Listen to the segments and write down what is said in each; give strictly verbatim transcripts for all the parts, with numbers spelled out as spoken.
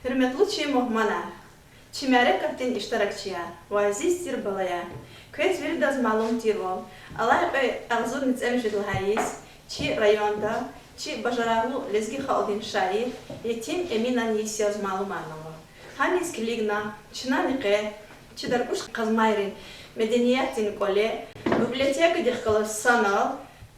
Гьуьрметлу чи мугьманар, чи мярекатдин иштиракчияр ва азиз тир балаяр! Квез виридаз малум тирвал, алай кьве агъзурни цӀемуьжуьд лагьай йис чи районда чи бажарагълу лезги халкьдин шаир Етим Эминан йис яз малумарнава. Гьаниз килигна, чна ни къе, чи Даркуш Къазмайрин медениятдин кӀвале, библиотекадихъ галаз санал,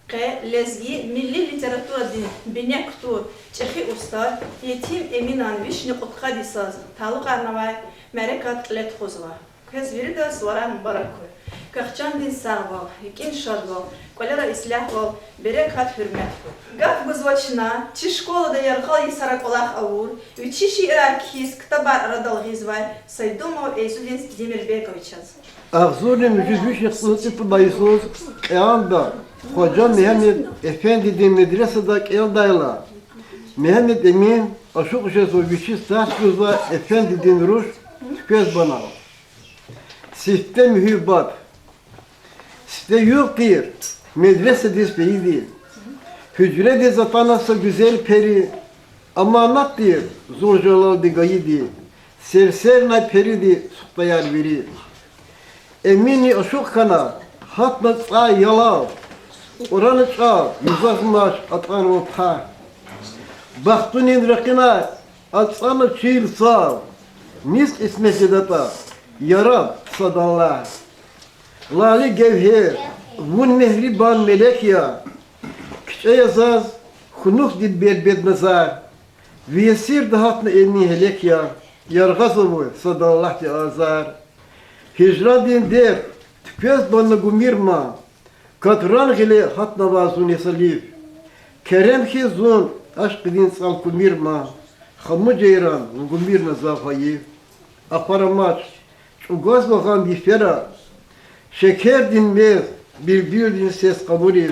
къе лезги милли литературадин бине кутур чӀехи устад Етим Эминан вишни кьудкъад йисаз талукьарнавай мярекат кьиле тухузва. Квез виридаз варан мубарак хьуй. Квехъ чандин сагъвал, рикӀин шадвал, кӀвалера ислягьвал, берекат, гьуьрмет хьуй. Гаф гузва чна чи школада яргъал йисара кӀвалах авур, вичи шиирар кхьиз ктабар арадал гъизвай Сайдумов Эйзудин Демирбековичаз. Агъзурни муьжуьд вишни кьуд цӀипуд лагьай йисуз кьегьалда Хважа Мегьамед эфендидин медресада кӀелдайла, Мегьамед Эмин ашукь жезва вичиз тарс гузвай эфендидин руш Туквезбанал. Сифте муьгьуьббат. Сифте югъ тир медресадиз фейиди. Гьуьжредиз атана са гуьзел пери, аманат тир зун жалалди гайиди, серсернай периди сухтаяр вири. Эминни ашукь хьана, гьатна цӀай ялав, кьурана чӀал, юзазмач атӀанвал пай. Бахтунин ракъинай ацӀана чил цав, низ кьисмет жедатӀа, яраб, сад Аллагь. Лали гевгьер, вун мегьрибан мелек я, кичӀе я заз хьунухъди бербед назар, ви есирда гьатна Эмин гьелек я, яргъаза вун, сад Аллагьди, азар. Гьижрандин дерт Туквезбанна гумир ман, катран гъиле гьатнавай зун ясалив. Керем хьиз зун ашкъидин цӀал кумир ман, Хаму жейран вун гумир на зав гьайиф. Ахвар амач, чӀугвазва гъам йифера, шекердин мез, билбилдин сес къавуриз.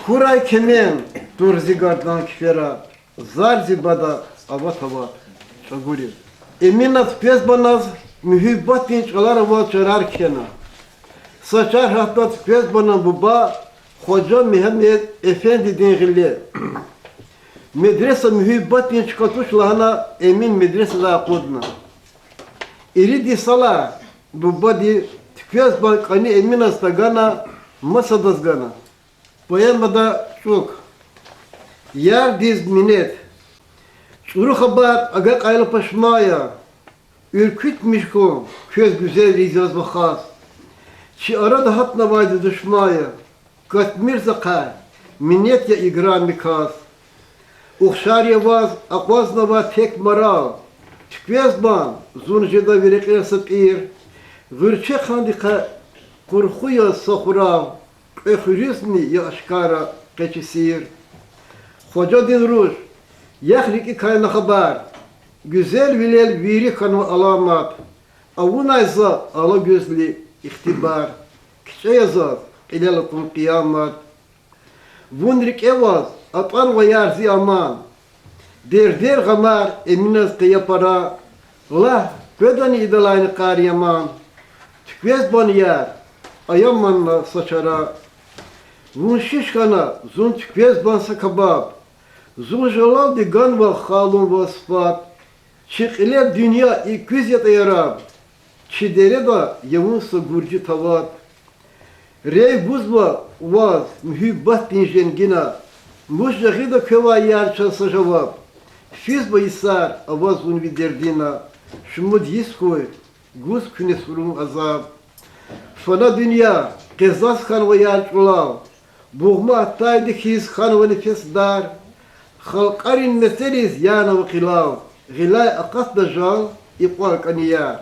Хьурай кемен тур зи гардан кифера, зар зи бада ават-ават чӀагуриз. Эминаз Туквезбаназ муьгьуьббатдин чӀалар аваз чарар кхьена. Са чар гьатна Туквезбанан буба Хважа Мегьамед эфендидин гъиле. Медреса муьгьуьббатдин чка туш лагьана Эмин медресадай акъудна. Ирид йисалай бубади Туквезбан кӀани Эминаз тагана, масадаз гана. Поэмада чӀук. Ярдиз минет. ЧӀуру хабар агакьайла пашман я. Уьркуьтмиш хьун квез гуьзелриз, яз вахаз. Чи арада гьатнавайди душман я, катмир захъай, минет я играми кас. Ухшар я ваз акъвазнавай тек марал, Туквезбан, зун жеда ви рекьера са пӀир. Гъуьрчехъандихъай къурху яз са хурал, кьве хуьруьзни я ашкара къе чи сир. Хважадин руш, яхъ рикӀикай на хабар, гуьзелвилел вири хьанва аламат. Авунай за ала гуьзли ихтибар, кичӀе я заз кьилел акун къиямат. Вун рикӀе ваз атӀанваяр зи аман, дердер, гъамар Эминаз къе я пара. Лагь, къведани идалайни къар яман, Туквезбан яр, ая манна са чара. Вун шиш хьана, зун Туквезбан са кабаб, зун жалалди ганва халун ваз сифат. Чи кьиле дуьнья икӀ куьз ятӀа яраб, чи дереда я вун са гуржи тават. Рей гузва ваз муьгьуьббатдин женгина, мус жагъида квевай яр чаз са жаваб. Физва йисар аваз вун ви дердина, шумуд йис хьуй, гуз куьне сурун азаб. Фана дуьнья, къе заз хьанваяр чӀулав, бугъма атайди хьиз хьанва нефес дар. Халкьарин мецериз янава къилав, гъиляй акъатда жал, икьван кӀанияр.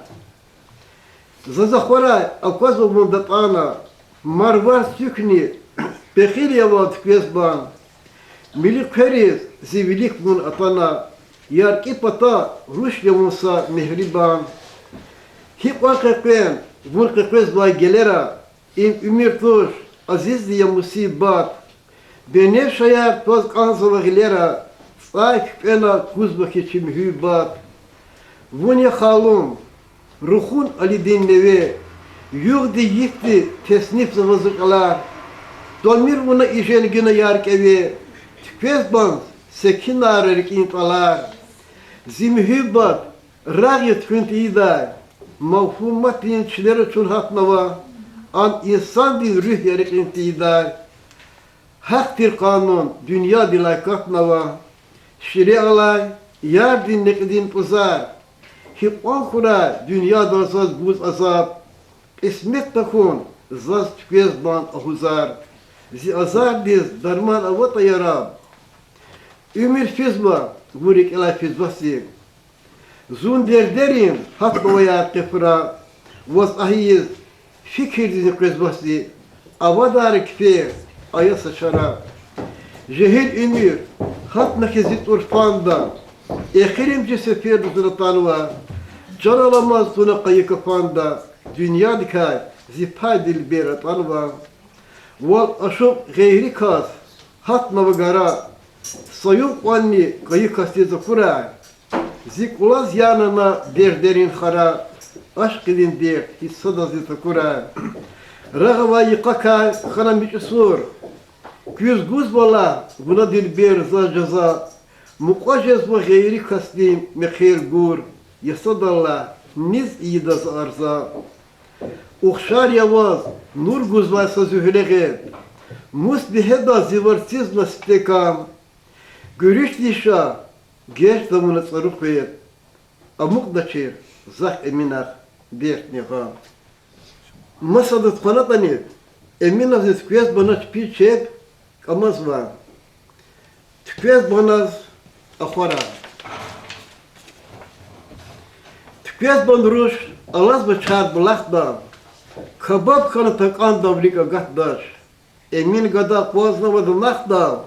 Заз ахварай аквазва вун датӀана, марвар цуькни, пехил я вал, Туквезбан. Мили хъвериз зи вилик вун атана, яркӀи пата руш я вун са мегьрибан. Гьикьван къекъвен вун къекъвезвай гелера, им уьмуьр туш, азизди я мусибат. Беневшаяр тваз кӀанзава гъилера, цӀай куькӀвена кузва хьи чи муьгьуьббат. Вун я халун, Рухун Алидин неве, югъди-йифди теснифзава за чӀалар. Тамир вуна и женгина яр кӀеве, Туквезбан, секинара рикӀин тӀалар. Зи муьгьуьббат, рагъ я туькӀуьрун тийидай, мавгьуматдин чилера чун гьатнава, ам инсандин руьгь я рекьин тийидай. Гьахъ тир къанун дуьньядилай катнава, шире алай ярдин некьидин пӀузар, гьикьван хьурай дуьньяда заз гуз азаб. Кьисмет тахьун заз туьквезван агьузар, зи азардиз дарман аватӀа, яраб. Уьмуьр физва, вун рикӀелай физваси. Зун дердерин гьатнаваяр къе фура, ваз гьайиз фикирдизни къвезваси, авадар кфер ая са чара. Жегьил уьмуьр гьатна хьи зи тӀурфанда, эхиримжи сеферда зун атанва, чан аламаз туна къайи кафанда, дуьньядикай зи пай дилбер атӀанва. Вал ашукь гъейри кас гьатнава гара, са югъ кьванни къайи касдиз акурай. Зи кӀулаз янана дердерин хара, ашкъидин дерт гьич садазни такурай. Рагъ авай йикъакай хьана мичӀи сур, куьз гузва лагь вуна, дилбер, заз жаза? Мукьва жезва гъейри касдин мехъер гур, ясадаллай низ ийида за арза? Ухшар я ваз нур гузвай са зуьгьре гъед, мус бегьеда зи варциз на сифте кам? Гуьруьшдиз ша, геж тавуна цӀару хвед, амукьдачир захъ Эминахъ дертни гъам. Масадаз тухванатӀани, Эминазни туьквезванач чпиз чеб кӀамазва. Туьквезваназ ахварай. Туьквезван руш алазва чар булахдал, кабаб хьана такӀандав рикӀ агатдач. Эмин гада акъвазнава данахдал,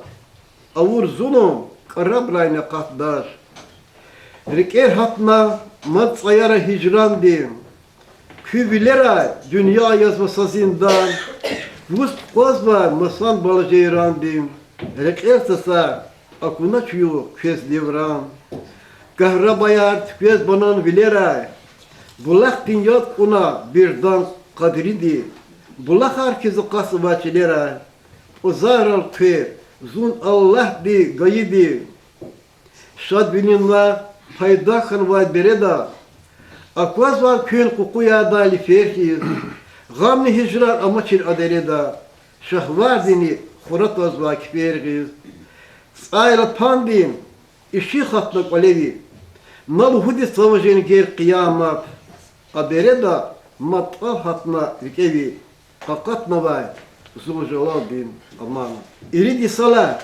авур зулум кӀарабрайни акъатдач. РикӀер гьатна мад цӀаяра гьижрандин, куь вилерай дуьнья язва са зиндан, вуз къвазвай масан бала жейрандин, рекьер цацар акунач югъ квез девран. Кагьрабаяр туьквезванан вилерай, булахдин яд кьуна бирдан къадриди, булахар хьиз акъатзавай чилерай, пӀузаррал хъвер зун Аллагьди гайиди. Шадвилинлай пайда хьанвай береда, аквазвай куьн къукъуярдай лифер хьиз, гъамни гьижрар амачир а дереда, шагьвардини хура твазвай кифер гъиз. ЦӀайлапандин ишигъ гьатна кӀвале ви, на лугьуди цава женгер къиямат, а береда мад тӀал гьатна викӀе ви, къакъатнавай зул жалалдин аманат. Ирид йисалай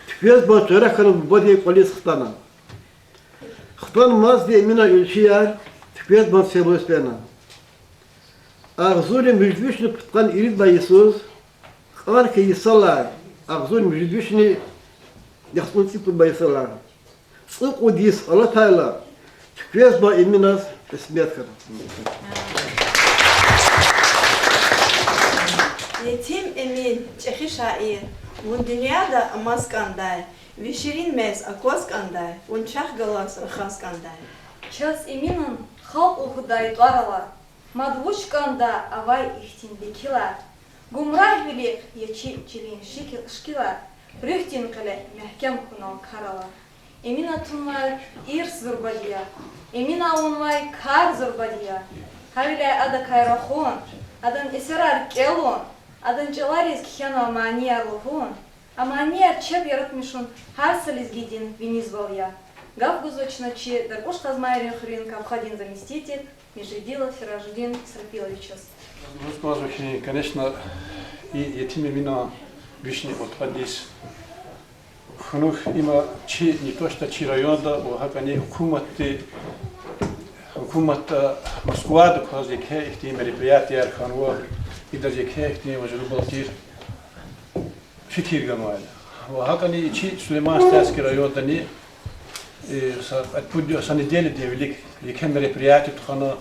туьквезван чара хьана бубадин кӀвализ хтана. Хтанмазди Эминан уьлчияр туьквезван селоз фена. Агъзурни муьжуьд вишни пудкъанни ирид лагьай йисуз, кӀан хьайи йисалай, агъзурни муьжуьд вишни яхцӀурни цӀипуд лагьай йисалай, цӀукьуд йис алатайла, туьквезван Эминаз кьисмет хьана. Етим Эмин, чӀехи шаир, вун дуьньяда амаз кӀандай, ви ширин мез акваз кӀандай, вун чахъ галаз рахаз кӀандай. Чаз Эминан халкь лугьудай тӀвар ала, мад вуч кӀанда авай ихьтин векилар, гумрагьвилихъ я чи чилин шикил, шикилар, руьгьдин къеле мягькем хьунал кар ала. Эмина тунвай ирс зурбади я, Эмина авунвай кар зурбади я. Гьавиляй адакай рахун, адан эсерар кӀелун, адан чӀалариз кхьенвай манияр лугьун, а манияр чеб яратмишун гьар са лезгидин винизвал я. Гаф гузва чна чи Даркьуш-Къазмайрин хуьруьн кавхадин заместитель Межидилов Сиражудин Исрафиловичаз. Лугьуз кӀанзава хьи, конечно, и Етим Эминан вишни кьудкъад йис хьунухь, има чи, не то что чи районда, ва гьакӀни гьукуматди, гьукуматда, Москвада кваз еке ихьтин мероприятияр хьанва, идаз еке ихьтин важиблу тир фикир ганвайла. Ва гьакӀни чи Сулейман-Стальский райондани, э, са кьвед-пуд, са неделядин вилик еке мероприятие тухвана,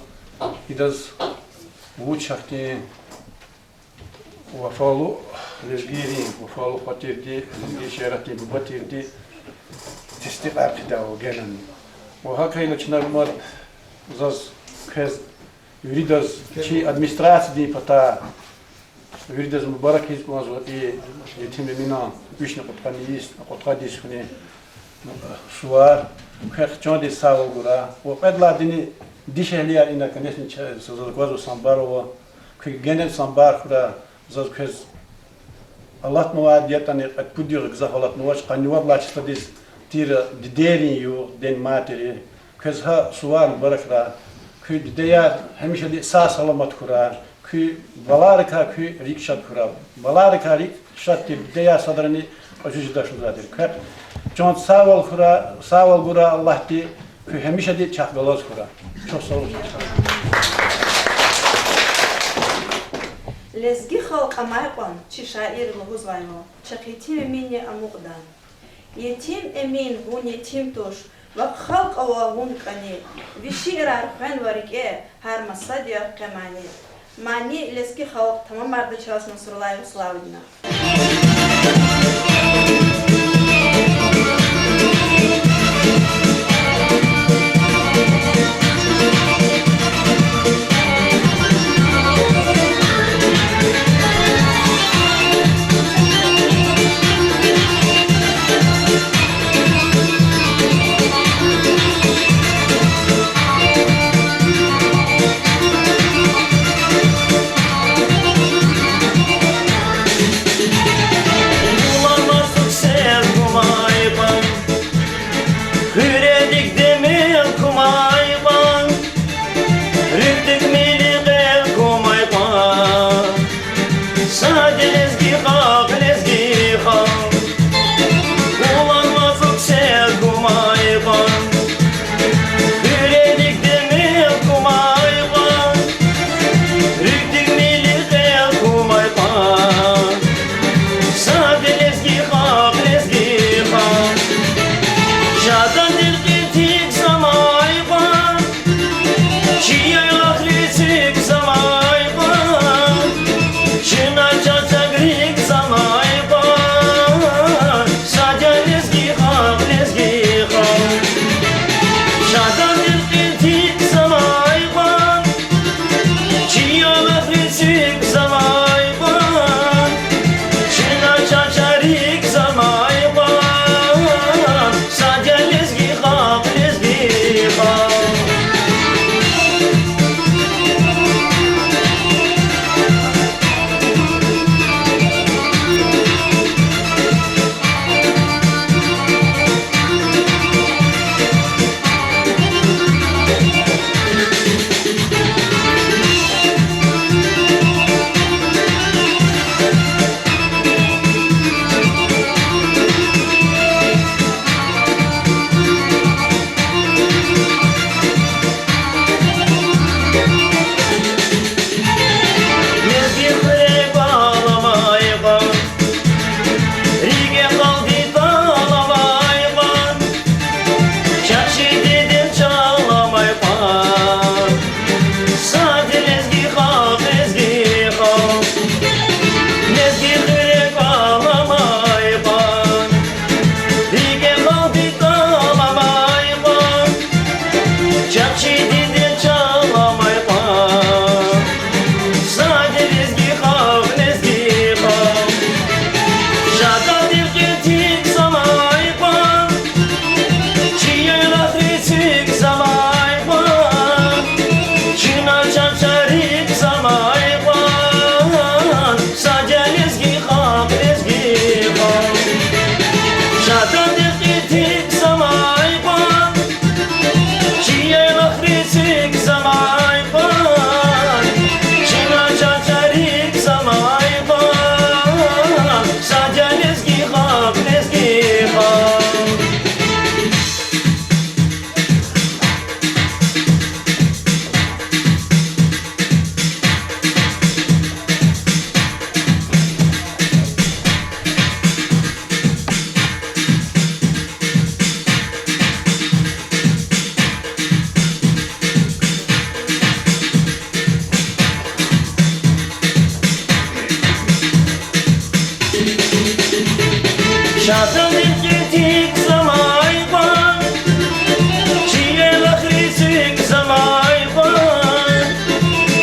идаз вуч ахьтин вафалу лезгийрин, вафалу хва тирди, лезги шииратдин буба тирди тестикьар хъийида ва генани. Ва гьакӀ хьайила чна мад, заз, квез, виридаз, чи администрациядин патай виридаз мубарак ийиз кӀанзава и Етим Эминан вишни кьудкъанни йис, кьудкъад йис хьунин Сувар, квехъ чандин сагъвал гурай. Ва кьвед лагьайдини дишегьлияр ина, конечно, чаз, заз аквазва, самбар ава. Куьн генани самбар хьурай, заз квез алатнавайди ятӀани, кьвед-пуд югъ гзаф алатнавач, къанни вад лагьай числадиз тир дидейрин югъ, День матери. Квез гьа сувар мубаракрай. Куь дидеяр гьамишалди сагъ-саламат хьурай. Куь балайрикай куь рикӀ шад хьурай. Балайрикай рикӀ шад тир дидеяр садрани кьуьзуь жедач лугьузвайди я. Квехъ чан сагъвал хьурай, сагъвал гурай Аллагьди, куьн гьамишалди чахъ галаз хьурай. Чухсагъул. Лезги халкь амай кьван чи шаир лугьузвайвал, чахъ Етим Эминни амукьда. Етим Эмин, вун етим туш, вахъ халкь ава вун кӀани, ви шиирар хвенва рикӀе, гьар масад я къе мани. Мани лезги халкь, тамамарда чаз Насруллаев Славдина. Уланваз суксез гумай кьван, хуьредик демел кумай кьван, руьгьдик мили кьел кумай кьван, сад я лезги халкь, лезги халкь. Уланваз суксез гумай кьван, хуьредик демел кумай кьван, руьгьдик мили кьел кумай кьван, сад я лезги халкь, лезги халкь. Жадан дидедин тик замай кьван, чи яйлахрин цуьк замай кьван, чна чан-чан рикӀ замай кьван, сад я лезги халкь, лезги халкь. Жадан дидедин тик замай кьван, чи яйлахрин цуьк замай кьван, чна чан-чан рикӀ замай кьван, сад я лезги халкь, лезги халкь. Лезги хуьре кӀвал амай кьван, рикӀе халкьдин тӀал амай кьван, чахъ чи дидед чал амай кьван, сад я лезги халкь, лезги халкь. Лезги хуьре кӀвал амай кьван, рикӀе халкьдин тӀал амай кьван, чахъ чи дидед чал амай кьван, сад я лезги халкь, лезги халкь. Жадан дидедин тик замай кьван, чи яйлахрин цуьк замай кьван, чна чан-чан рикӀ замай кьван, сад я лезги халкь, лезги халкь. Жадан дидедин тик замай кьван, чи яйлахрин цуьк замай кьван, чна чан-чан рикӀ замай кьван, сад я лезги халкь, лезги халкь. Жадан дидедин тик замай кьван, чи яйлахрин цуьк замай кьван,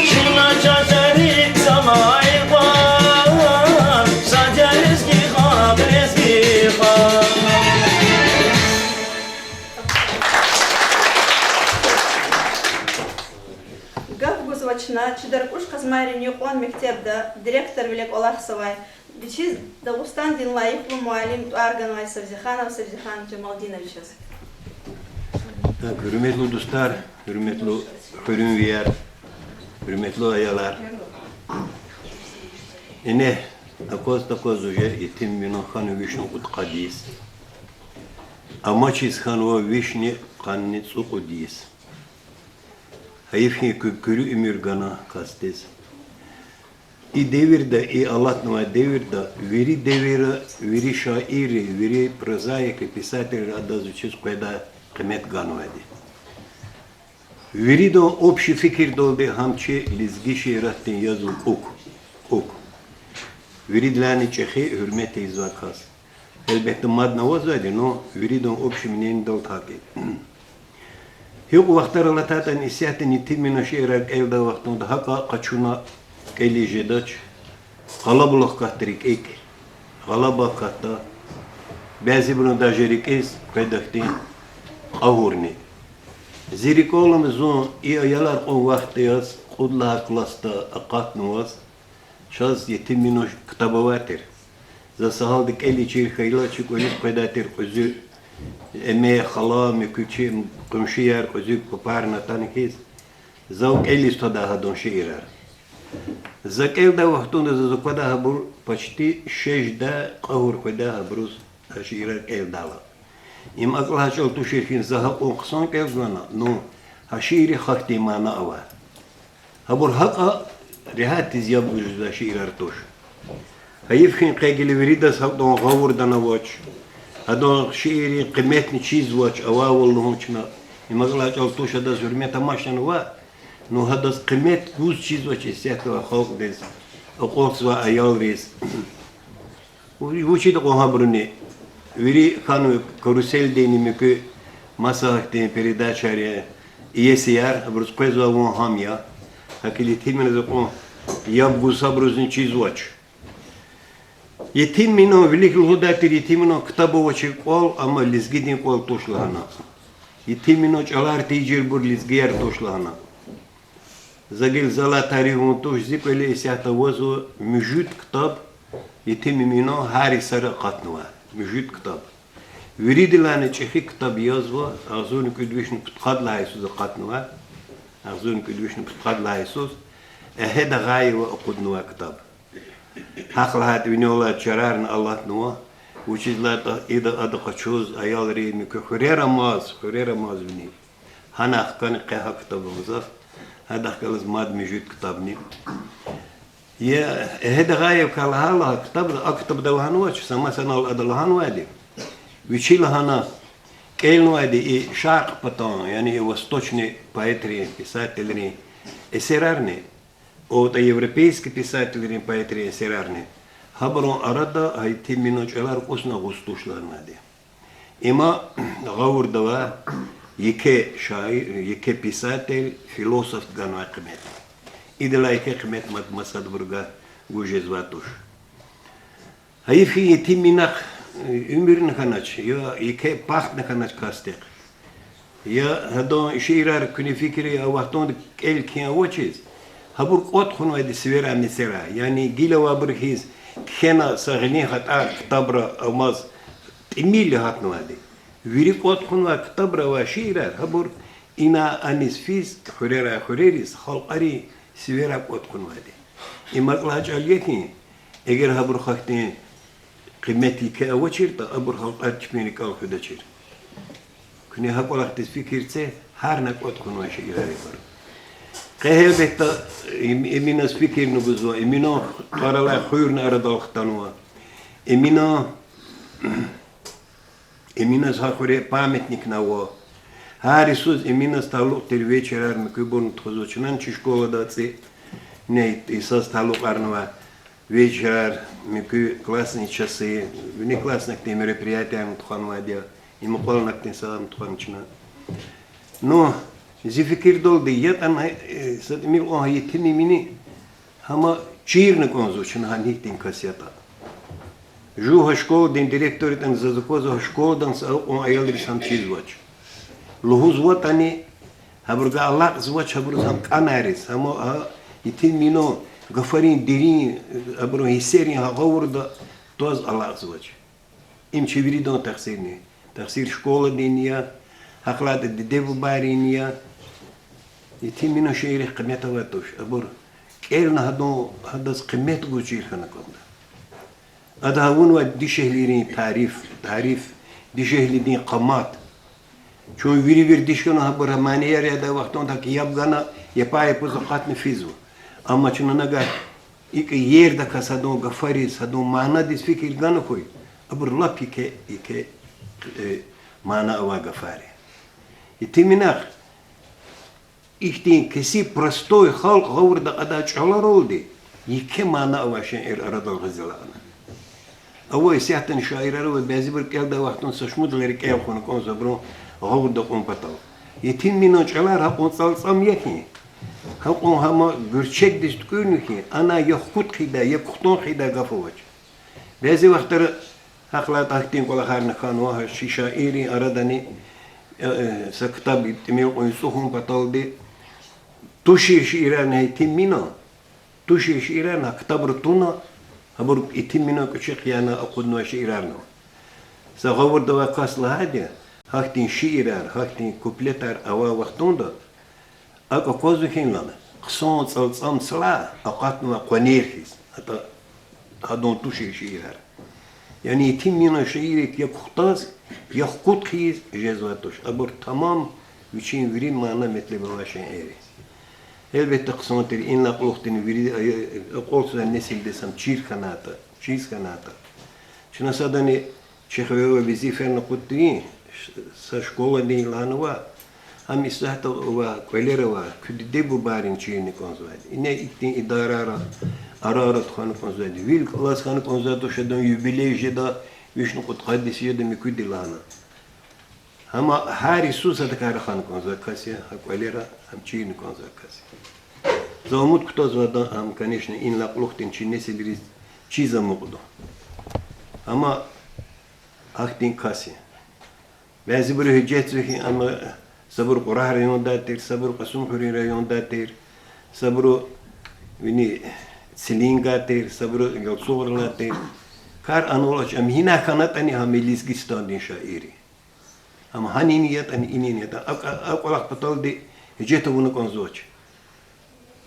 чна чан-чан рикӀ замай кьван, сад я лезги халкь, лезги халкь. Къван мектебда директорвиле кӀвалахзавай, вичиз Дагъустандин лайихлу муаллим тӀвар ганвай Савзиханов Савзихан Жамалдиновичаз. Так, гьуьрметлу дустар, гьуьрметлу хуьруьнвияр, гьуьрметлу аялар. Инал акваз-такваз уже Етим Эминан хьанва вишни кьудкъад йис. Амачиз хьанва вишни къанни цӀукьуд йис. Гьайиф хьи, куь-, куьруь уьмуьр гана касдиз. И девирда, и алатнавай девирда вири девира, вири шаирри, вири прозаикри, писателри адаз вичиз къведай къимет ганвайди. Виридан общий фикирдалди гьам чи лезги шииратдин язва кьукӀ, кьукӀ. Виридалайни чӀехи, гьуьрмет ийизвай кас. Гьелбетда, мадни авазвайди, ну, виридан общий мнениедалди гьакӀ я. Гьикьван вахтар алатайтӀани, исятда Етим Эминан шиирар кӀелдай вахтунда гьакӀа къачуна кӀелиз жедач, къалабулух катда рикӀик, гъалаба катда, бязибурун даже рикӀиз къведа хьтин кьагьурни. Зи рикӀел алама, зун и аялар кьун вахтунда яз, кьуд лагьай классда акъатнаваз, чаз Етим Эминан ктаб авай тир. За са гьалда кӀелиз чир хьайила, чи кӀвализ къведай тир кьуьзуь, эме, хала, муькуь чи къуншияр кьуьзуь папарни атана хьиз, зав кӀелиз тадай гьадан шиирар. За кӀелдай вахтунда заз аквадай гьабур почти шежда кьагьур къведа гьабуруз а шиирар кӀелдайла. Им акӀ лагьай чӀал тушир хьи, за гьакьван хъсан кӀелзавани, ну, гьа шииррихъ гьахьтин мана ава. Гьабур гьакӀа регьятдиз яб гуз жезвай шиирар туш. Гьайиф хьи, къе гила виридаз гьакӀан гъавурда авач, гьадан шииррин къиметни чизвач, авайвал лугьун чна. Им акӀ лагьай чӀал туш, гьадаз гьуьрмет амачтӀани ваъ, ну, гьадаз къимет гуз чизвач исятда авай халкьдиз, акьалтзавай аялриз. Вучиз кьван гьабуруни, вири хьанва «Карусель»динни муькуь маса гьахьтин передачайрин иесияр, абуруз къвезвай ван гьам я. ГьакӀ Етим Эминаз кьван яб гуз абурузни чизвач. Етим Эминан, вилик лугьудай тир, Етим Эминан ктаб авачир кӀвал, амма лезгидин кӀвал туш лагьана. Етим Эминан чӀалар тийижирбур лезгияр туш лагьана. За гила залай тариф авун туш, зи кӀвале исятда авазва муьжуьд ктаб, Етим Эминан гьар йисара акъатнавай муьжуьд ктаб. Виридалайни чӀехи ктаб язва, агъзурни кӀуьд вишни пудкъад лагьай йисуз акъатнавай, агъзурни кӀуьд вишни пудкъад лагьай йисуз Эгьед Агъаева акъуднавай ктаб. ГьахьтинлагьайтӀа винел алай чарарни алатнава, вучиз лагьайтӀа ида ада къачуз, аялри, муькуь хуьрера амаз, хуьрера амаз вини. Гьанай хкана къе гьа ктаб ава заз, гьадахъ галаз мад муьжуьд ктабни. Я, Эгьед Агъаевакай лагьайла, гьа ктабда, а ктабда лагьанвач, са масанал ада лагьанвайди, вичи лагьана кӀелнавайди и Шаркь патан, яни и восточный поэтрин, писателрин эсерарни, ва ятӀа европейский писателрин, поэтрин эсерарни, гьабурун арада гьа Етим Эминан чӀалар кӀусни агъуз туш лагьанвайди. Има гъавурда авай еке шаир, еке писатель, философди ганвай къимет. Идалай еке къимет мад масадбурувай гуз жезвай туш. Гьайиф хьи, Етим Эминахъ уьмуьрни хьанач, я еке бахтни хьанач касдихъ. Я гьадан шиирар куьне фикир ая, а вахтунда кӀел-кхьин авачиз, гьабур кӀватӀ хьанвайди сивера-мецера, яни гила авайбур хьиз кхьена са гъилин хатӀар ктабра амаз тӀимил гьатнавайди. Вири кӀватӀ хьанвай ктабра авай шиирар, гьабур ина аниз физ, хуьрерай хуьрериз, халкьарин сивера кӀватӀ хьанвайди. Им акӀ лагьай чӀал я хьи, эгер гьабурухъ ахьтин къимет еке авачиртӀа, абур халкьар чпин рикӀел хуьдачир. Куьне гьа кӀвалахдиз фикир це, гьар на кӀватӀ хьанвай шиирар я абур. Къе гьелбетда Эм-, Эминаз фикирни гузва, Эминан тӀвар алай хуьрни арадал хтанва. Эмина, Эминаз гьа хуьре памятникни ава. Гьар йисуз Эминаз талукь тир вечерар муькуьбурни тухузва. Чнани чи школада цӀи, не, йисаз талукьарнавай вечерар, муькуь классные часы, внеклассный хьтин мероприятиярни тухванвайди я, им кьвални ахьтин са ам тухвана чна. Ну, зи фикирдалди, ятӀани, э, са тӀимил кьван гьа Етим Эмини гьам чирна кӀанзава чна, гьам гьихьтин кас ятӀа. Жув гьа школадин директор ятӀани, заз аквазва, гьа школадан са акьван аялриз гьам чизвач. ЛугьузватӀани, гьабурувай алакьзавач, гьабуруз гьам кӀанайриз, гьам гьа Етим Эминан Гафарин дерин, абурун гьиссерин гъавурда тваз алакьзавач. Им чи виридан тахсирни. Тахсир школадин я, гьахълатӀа диде-бубайрин я. Етим Мина шиирихъ къимет авай туш, абур кӀелна гьадан, гьадаз къимет гуз чир хьана кӀанда. Ада авунвай дишегьлийрин тариф, тариф, дишегьлидин къамат. Чун вири-вири дишегьли гьабур манияр ядай вахтунда гьакӀ яб гана, япа-япуз акъатна физва. Амма чна нагагь икӀ ердаказ гьадан гафариз, гьадан манадиз фикир гана хьуй, абур лап еке, еке, э, мана авай гафар я. Етим Минахъ ихьтин кесиб, простой халкь гъавурда кьадай чӀаларалди еке мана авай шейэр арадал гъиз алакьна. Ава исятдани шаирар ва бязибур кӀелдай вахтунда са шумуд лери кӀел хьана кӀанзава абурун гъавурда кьун патал. Етим Минан чӀалар гьакьван цӀалцӀам я хьи, гьакьван гьама гуьрчегдиз туькӀуьрна хьи, ана я хкуд хъийидай, я кухтан хъийидай гаф авач. Бязи вахтара гьахълатӀа ахьтин кӀвалахарни хьанва, гьа чи шаиррин арадани, э, э, са ктаб тӀимил кьван ацӀухун паталди, тушир шиирарни Етим Мина, тушир шиирарни гьа ктабра туна, гьабур Етим Мина кӀвачи хъияна акъуднавай шиирарни ава. Са гъавурда авай кас лагьайди я, гьахьтин шиирар, гьахьтин куплетар авай вахтунда, акӀ аквазва хьайила, хъсан цӀалцӀам сала акъатнавай къванер хьиз, атӀа гьадан тушир шиирар. Яни Етим Мина шииррик я кухтаз, я хкуд хъийиз жезвай туш. Абур тамам вичин вири мана-метлеб авай шиир я. Гьелбетда, хъсан тир, инлай кьулухъди вири, э, акьалтзавай несилдиз гьам чир хьанайтӀа, чиз хьанайтӀа. Чна садани чи хиве авай везифайрин акъуддин, са школадин лагьанва, гьам исятда авай кӀвалер ава, куь диде-бубайрин чирна кӀанзавайди. Ине ихьтин идарайра, арара тухвана кӀанзавайди. Вил галаз хьана кӀанзавай туш, адан юбилей жеда, вишни кьудкъад йис жеда муькуьди лагьана. Амма гьар йисуз адакайра хьана кӀанзавай кас я, гьа кӀвалера гьам чирна кӀанзавай кас я. За умуд кутазва ада гьам, конечно, инлай кьулухъди чи несилриз чиз амукьда. Амма гьахьтин кас я. Бязибуру гьуьжетзава хьи, амма сабур Кьурагь райондай тир, сабур Кьасумхуьруьн райондай тир, сабуру вини Цилингай тир, сабуру Ялцугъралай тир. Кар анал ач, ам гьинай хьанатӀани, гьам Лезгистандин шаир я. Ам гьанин ятӀани, инин ятӀани, а, а кӀвалах паталди гьуьжет авуна кӀанзавач.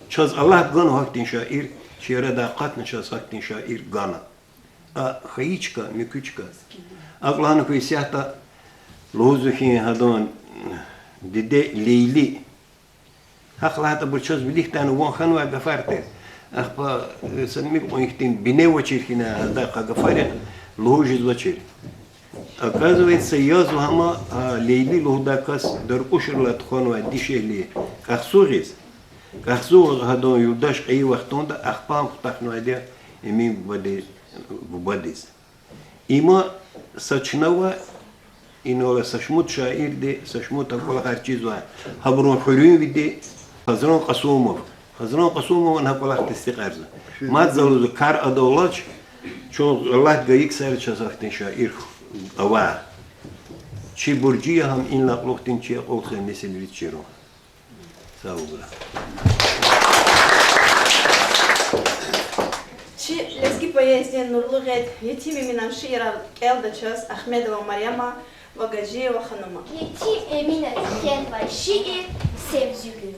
Чаз Аллагьди ганва гьахьтин шаир, чи арадай акъатна чаз гьахьтин шаир гана. А хьайи чка, муькуь чка. АкӀ лагьана хьи, исятда лугьузва хьи, гьадан диде Лейли. Гьахъ лагьайтӀа, абур чаз виликдай ван хьанвай гафар тир. Ахпа, э, са муькуь кьван ихьтин бине авачир хьи, гьадай къе гафарихъ лугьуз жезвачир. Оказывается, язва гьам, а, Лейли лугьудай кас Даркьушрилай тухванвай дишегьли Кьахзугъиз. Кьахзугъ гьадан юлдаш кьейи вахтунда ахпа ам хутахнавайди я Эмин бубади-, бубадиз. Има са чна ва инал са шумуд шаирди, са шумуд гьа кӀвалахар чизвай, гьабурун хуьруьнвиди Хазран Кьасумов. Хазран Кьасумован гьа кӀвалах тестикьарзава. Мад за лугьузва, кар адаллач, чун Аллагьди гайи ксари чаз гьахьтин шаир авай. Чи буржи я гьам инлай кьулухъди чи акьалтзавай несилриз чирун. Сагъ хьурай. Чи лезги поэзиядин нурлу гъед Етим Эминан шиирар кӀелда чаз Ахмедова Марьяма ва Гаджиева Ханума. Етим Эминаз кхьенвай шиир Севдигуьн.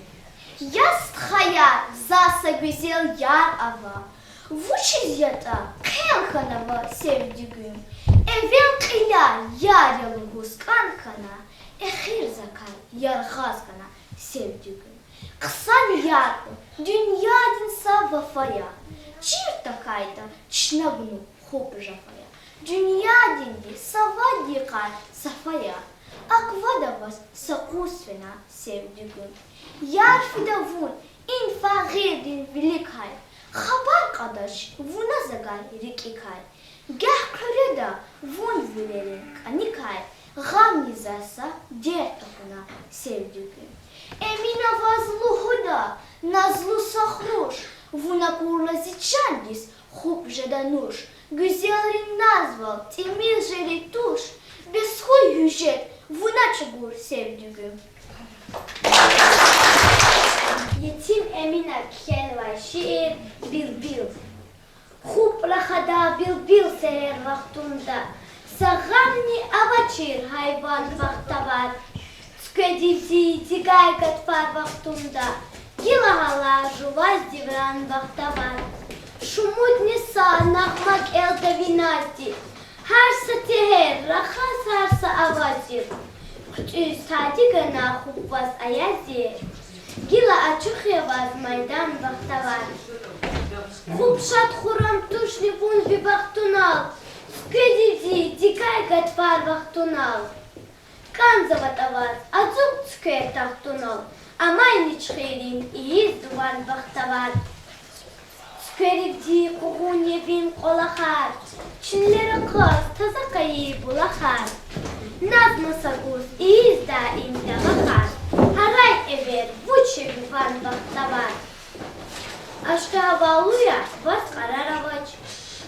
Я стхаяр, за са гуьзел яр ава. Вучиз ятӀа хъел хьанава Севдигуьн? Эвел кьиляй яр я лугьуз кӀан хьана, эхир закай яргъаз хьана Севдигуьн. Хъсан яр хьун дуьньядин са вафа я, чир тахьайтӀа, чна гунугъ хуп жафа я. Дуьньядинди са вад йикъар сафа я, аквада ваз са къуз фена Севдигуьн. Яр фида вун и фагъирдин виликай, хабар кьадач вуна завай рикӀикай. Гагь хъуьреда вун вилерин кӀаникай, гъамни за са дерт акуна Севдигуьн. Эмина ваз лугьуда, назлу са хуш, вун акурла зи чандиз хуп жеда нуш. Гуьзелрин назвал тӀимил жери туш, бес хьуй гьуьжет вуна чӀугур Севдигуьн. Етим Эминаз кхьенвай шиир Бил Гьер вахтунда са гъамни авачир гьайван, бахтавар. Цуькведивди дигай гатфар вахтунда гила гьалар жуваз девран, бахтавар. Шумудни са нагъма кӀелда виназди, гьар са тегьер рахаз гьар са авазив. ХъуьтӀуьз тади гана хупӀ ваз аязди, гила ачух я ваз майдан, бахтавар. ХупӀ шад-хуррам тушни вун ви бахтунал, цуькведивди дигай гатфар вахтунал. КӀанзаватӀа ваз ацукь цуьквер тахтунал, амайни чуьхуьрин ийиз дуван, бахтавар. Цуькверивди къугъун я ви кӀвалахар, чилер акъваз таза къайи булахар. Наз маса гуз ийиз даим тавахар, гьарай эвер вуч я ви ван, бахтавар. Ашкъи гьавалу я, ваз къарар авач,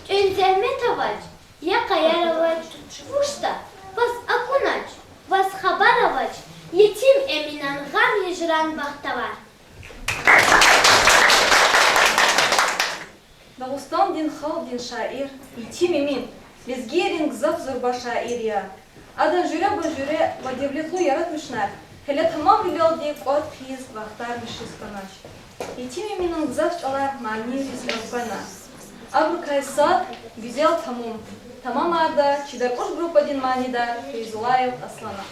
тӀуьн зегьмет авач, я къаяр авач, вучда, ваз акунач, ваз хабар авач, Етим Эминан гъам-гьижран, бахтавар. Дагъустандин халкьдин шаир Етим Эмин лезгийрин гзаф зурба шаир я. Адан жуьреба-жуьре ва девлетлу яратмишунар гьеле тамамвилелди кӀватӀ хьиз вахтарни шиз хьанач. Етим Эминан гзаф чӀалар манийриз элкъвена. Абурукай сад Гуьзел тамум. Тамамарда чи Даркьуш группадин манидар Фейзуллаев Аслана.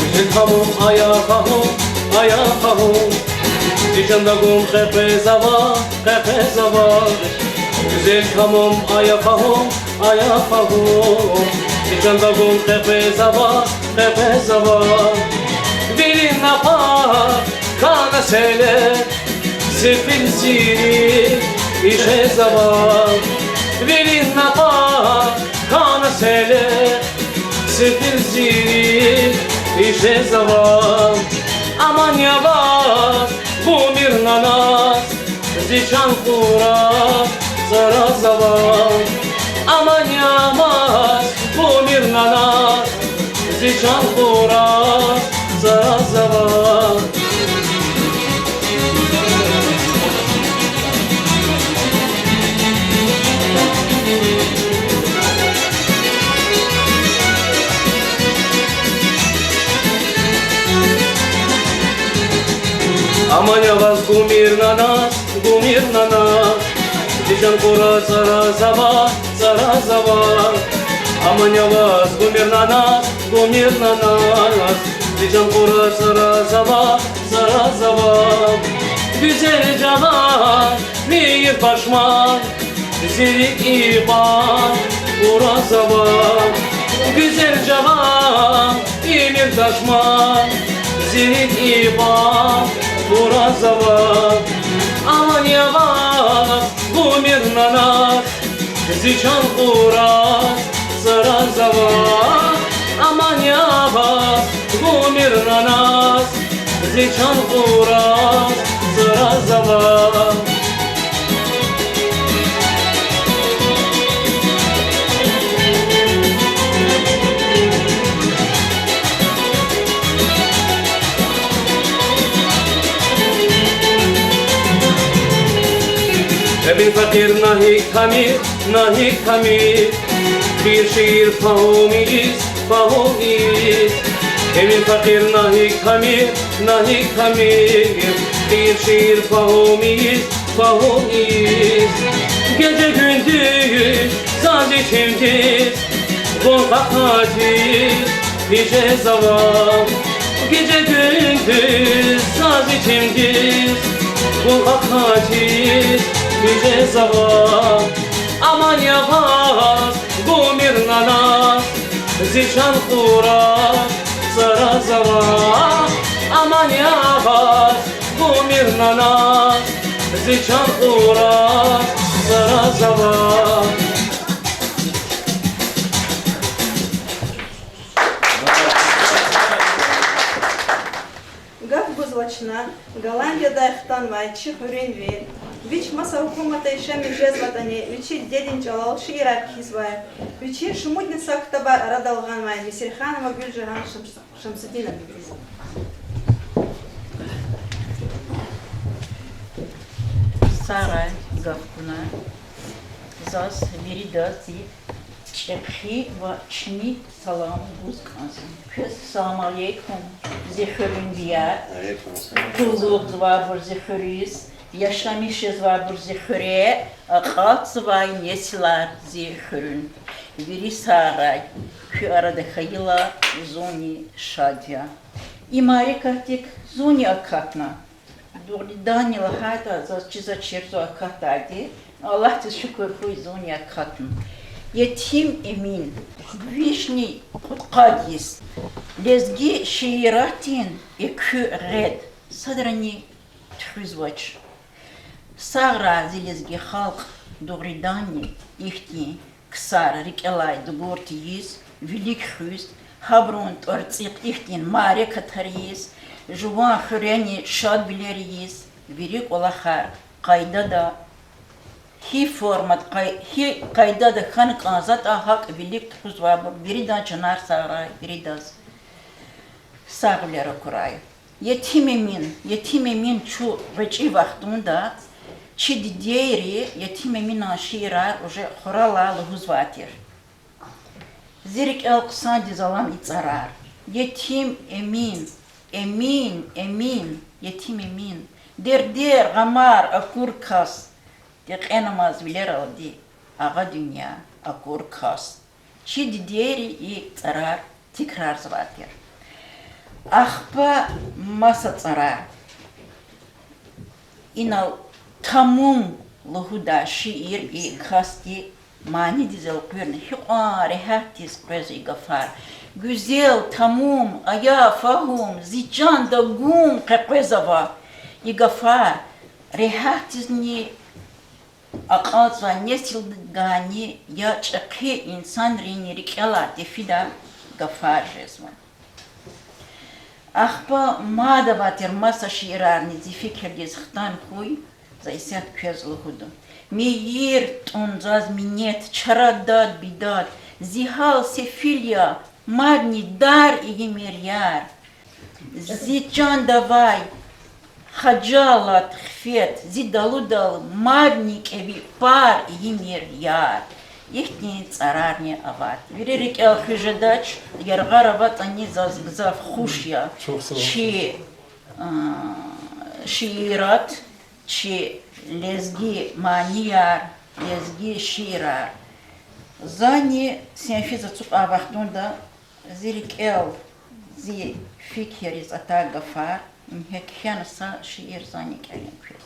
Гуьзел тамум, ая фагьум, ая фагьум, зи чанда гум къекъвезава, къекъвезава. Гуьзел тамум, ая фагьум, ая фагьум, зи чанда гум къекъвезава, къекъвезава. Вилин напа хьана селер, сефил зирик ишезава. Вилин напа хьана селер, сефил зирик ишезава. Аман я ваз, гумир наназ, зи чан хураз цӀаразава. Аман я ваз, гумир наназ, зи чан хураз цӀаразава. Аман я ваз, гумир наназ, гумир наназ, зи чан хураз цӀаразава, цӀаразава. Аман я ваз, гумир наназ, гумир наназ, зи чан хураз цӀаразава, цӀаразава. Гуьзел жаван мейир пашман, зи рикӀ икьван хуразава. Гуьзел жаван мейир пашман, зи рикӀ икьван хуразава. Аман я ваз, гумир наназ, зи чан хураз цӀаразава. Аман я ваз, гумир наназ, зи чан хураз цӀаразава. Эмин факъир, на гьикӀ тамир, на гьикӀ тамир, кхьей шиир фагьум ийиз, фагьум ийиз. Эмин факъир, на гьикӀ тамир, на гьикӀ тамир, кхьей шиир фагьум ийиз, фагьум ийиз. Геже-гуьндуьз заз итимдиз гун къакъатиз гьижезава. Геже-гуьндуьз заз итимдиз гун къакъатиз гьижезава. Аман я ваз, гумир наназ, зи чан хураз цӀаразава. Аман я ваз, гумир наназ, зи чан хураз цӀаразава. Гаф гузва чна Голландиядай хтанвай чи хуьруьнви, вич маса гьукуматда яшамиш жезватӀани, вичи дидедин чӀалал шиирар кхьизвай, вичин шумудни са ктабар арадал гъанвай Мисриханова Гуьлжагьан Шамс-, Шамсудиновна. Сагърай, гаф кьунай. Заз виридаз зи чӀехи ва чими салам гуз кӀанзава. Квез салам алейкум, зи хуьруьнвияр. Алейкум салам. Къуллугъзавайбур зи хуьруьз, яшамиш жезвайбур зи хуьре, акьалтзавай несилар зи хуьруьн. Вири сагърай, куь арада хьайила зунни шад я. И мярекатдик зунни акатна. Дугъриданни лагьайтӀа, заз чизвачир зун акатдайди, Аллагьдиз шукур хьуй, зунни акатна. Етим Эмин, вишни кьудкъад йис. Лезги шииратдин экуь гъед садрани туьхуьзвач. Сагърай зи лезги халкь, дугъриданни ихьтин ксар рикӀелай дугурт ийиз, вилик хуьз, гьабурун тӀварцӀихъ ихьтин мярекатар ийиз, жуван хуьрени шадвилер ийиз, вири кӀвалахар къайдада, гьи формада, къай-, гьи къайдада хьана кӀанзаватӀа, гьакӀ вилик тухузвайбур, виридан чанар сагърай, виридаз сагъвилер акурай. Етим Эмин, Етим Эмин чун гъвечӀи вахтунда чи дидейри Етим Эминан шиирар уже хуралай лугьузвай тир. Зи рикӀел хъсандиз алама и цӀарар. Етим Эмин, Эмин, Эмин, Етим Эмин. Дердер, гъамар акур кас, декьенамаз вилералди агъа дуьнья акур кас. Чи дидейри и цӀарар тикрарзавай тир. Ахпа маса цӀарар. Инал Тамум лугьудай шиир и касди манидиз элкъуьрна, гьикьван регьятдиз къвезва и гафар. Гуьзел, тамум, ая фагьум, зи чанда гум къекъвезава. И гафар регьятдизни акьалтзавай несилдигайни, я чӀехи инсанрини рикӀелай тефидай гафар жезва. Ахпа мад авай тир маса шиирарни зи фикирдиз хтан хьуй, за исятда квез лугьуда. Мийир тӀун заз минет, чара дад-бидад, зи гьал сефил я, мадни дар ийимир яр. Зи чанда авай хажалат, хифет, зи далудал мадни кӀеви пар ийимир яр. Ихьтин цӀарарни авай. Вири рикӀел хуьз жедач, яргъара аватӀани заз гзаф хуш я чи, а, шиират, чи лезги манияр, лезги шиирар. Зани сенфиз ацукьай вахтунда зи рикӀел, зи фикирриз атай гафар, ингье кхьена са шиир зани кӀелин квез.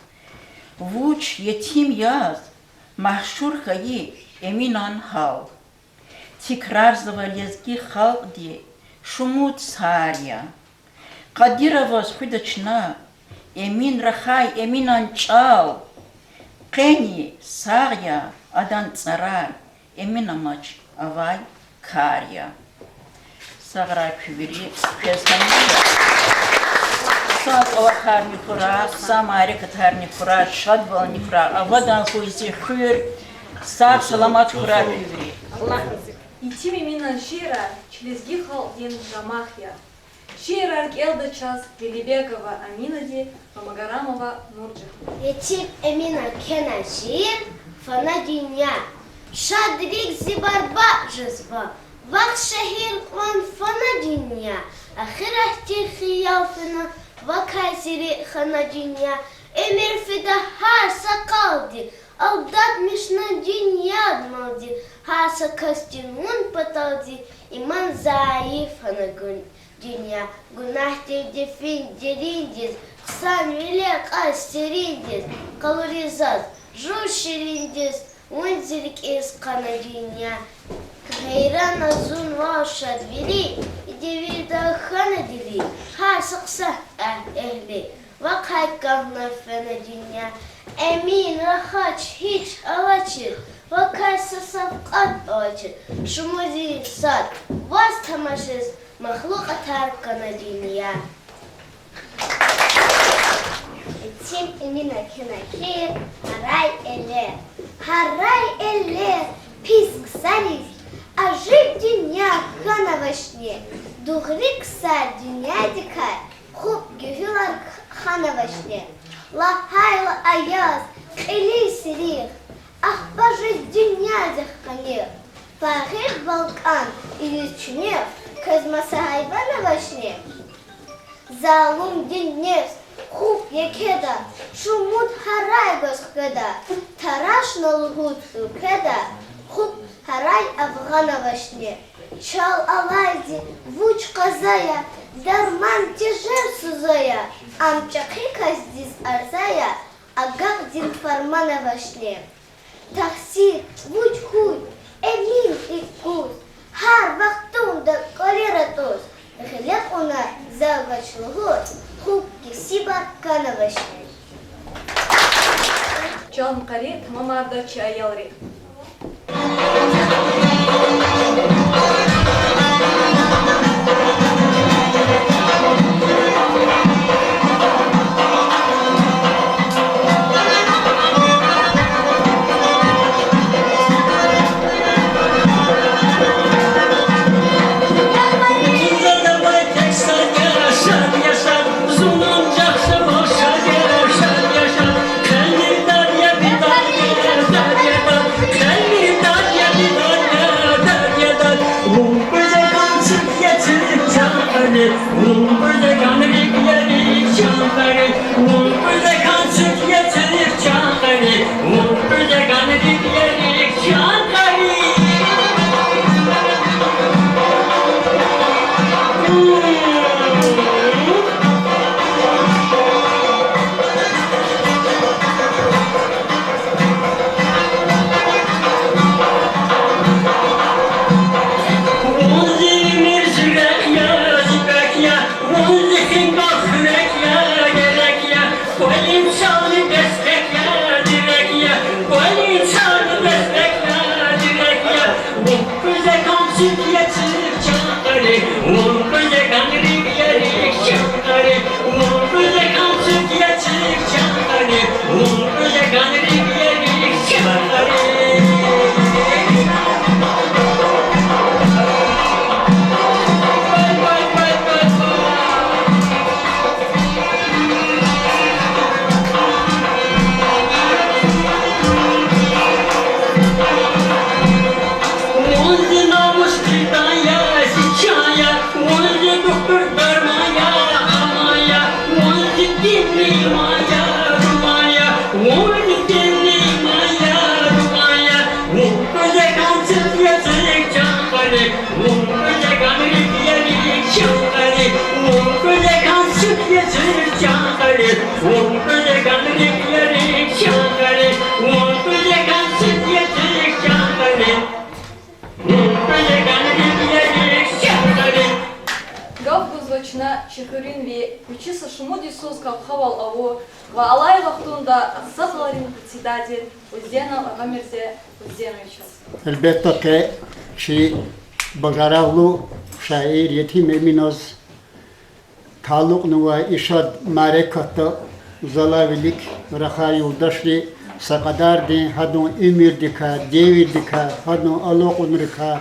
Вуч етим яз машгьур хьайи Эминан гьал. Тикрарзава лезги халкьди шумуд сар я. Къадир аваз хуьда чна Эмин рахай, Эминан чӀал. Къени сагъ я адан цӀарар, Эмин амач авай кар я. Сагърай куьн вири, квез гьамиша хъсан кӀвалахарни хьурай, хъсан мярекатарни хьурай, шадвални хьурай, авадан хьуй зи хуьр, сагъ-саламат хьурай куьн вири. Етим Эминан шиирар чи лезги халкьдин дамах я. Шиирар кӀелда чаз Велибекова Аминади ва Магарамова Нуржагьанди. Етим Эминан кхьенвай шиир Фана дуьнья. Шадрик зи барбатӀ жезва, вахт шегьер кьван фана дуьнья, ахиратдин хиял фена, вакай зи рикӀ хана дуьнья, уьмуьр фида гьар са къалди, алдатмишна дуьньяд малди, гьар са касдин вун паталди, иман зайиф хьана дуьнья, гунагьдин дефин дериндиз, хъсанвиле кьаз сериндиз, къалуриз заз жув шириндиз, вун зи рикӀиз хъана дуьнья. Гьейран я зун вал шадвили, и девирда хьана дили, гьар са хъсан эгь-, эгьли, вахъай кӀанзава фена дуьнья. Эмин рахач гьич алачир, вакай са савкьват алачир, шумудин сад ваз тамашиз, махлукьатар кана дуьнья. Етим Эмина кхьена кхьиз Гьарай элер. Гьарай элер, пис ксариз ажиб дуьнья хьанавачни, дугъри ксар дуьньядикай хупӀ гуьгьуьлар ханавачни. Лагьайла аяз, кьилин сирих, ахпа жез дуьньядихъ къаних, фагъир балкӀан ийиз чуьнуьх, квез маса гьайван авачни. Залум дин-нефс хупӀ екеда, шумуд гьарай гваз хкведа, тарашна лугьуз уьлкведа, хупӀ гьарай-афгъан авачни. Чал алайди вуч къаза я, дарман тежер суза я, ам чӀехи касдиз арза я, агакьдин фарман авачни. Тахсир вуч хьуй, Эмин икӀ гуз, гьар вахтунда кӀвалер атӀуз, гъиле кьуна за вач лугьуз, хупӀ кесибар канавачни. Чан къари тамамарда чи аялри. Гаф гузва чна чи хуьруьнви вичи са шумуд йисуз кавхавал авур ва алай вахтунда Сад лагьайрин председатель Узденов Агъамирзе Узденовичаз. Гьелбетда, къе чи бажарагълу шаир Етим Эминаз талукьнавай и шад мярекатда залай вилик рахай юлдашри са кьадардин гьадан уьмуьрдикай, девирдикай, гьадан алакьунрикай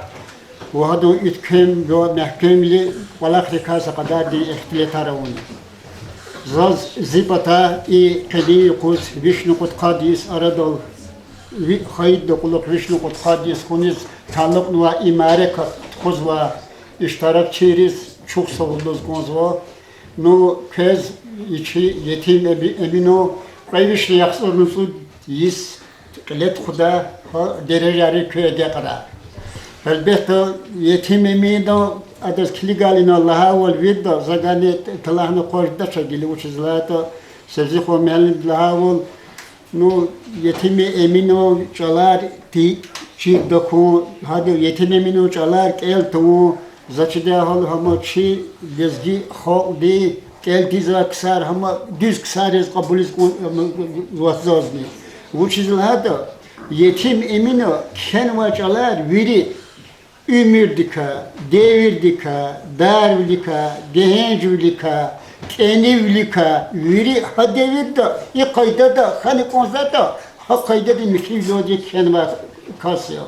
ва гьадан уьтквем ва мягькемвилин кӀвалахрикай са кьадардин ихтилатар авуна. Заз зи патай и къенин юкъуз вишни кьудкъад йис арадал, ви-, хайидалай кьулухъ вишни кьудкъад йис хьуниз талукьнавай и мярекат тухузвай иштиракчийриз чухсагъул лугьуз кӀанзава. Ну, квез и чи Етим Эми-, Эминан кьве вишни яхцӀурни цӀуд йис кьиле тухудай гьа дережайрик куьн агакьрай. Гьелбетда, Етим Эминан, адаз килигайла, ина лагьайвал вирида, за гьана талгьана къведач гила, вучиз лагьайтӀа Севзихун муаллимди лагьайвал, ну, Етим Эминан чӀалар ти-, чир тахьун, гьада Етим Эминан чӀалар кӀел тавун, за чидай гьал гьама чи лезги халкьди кӀел тийизвай ксар гьама дуьз ксар яз кьабулиз кӀан-, ам, вацзазни. Вучиз лагьайтӀа Етим Эмина кхьенвай чӀалар вири уьмуьрдикай, девирдикай, дарвиликай, гегьенжвиликай, кӀанивиликай вири гьа девирда, и къайдада хьана кӀанзаватӀа, гьа къайдада михьивилелди кхьенвай кас я.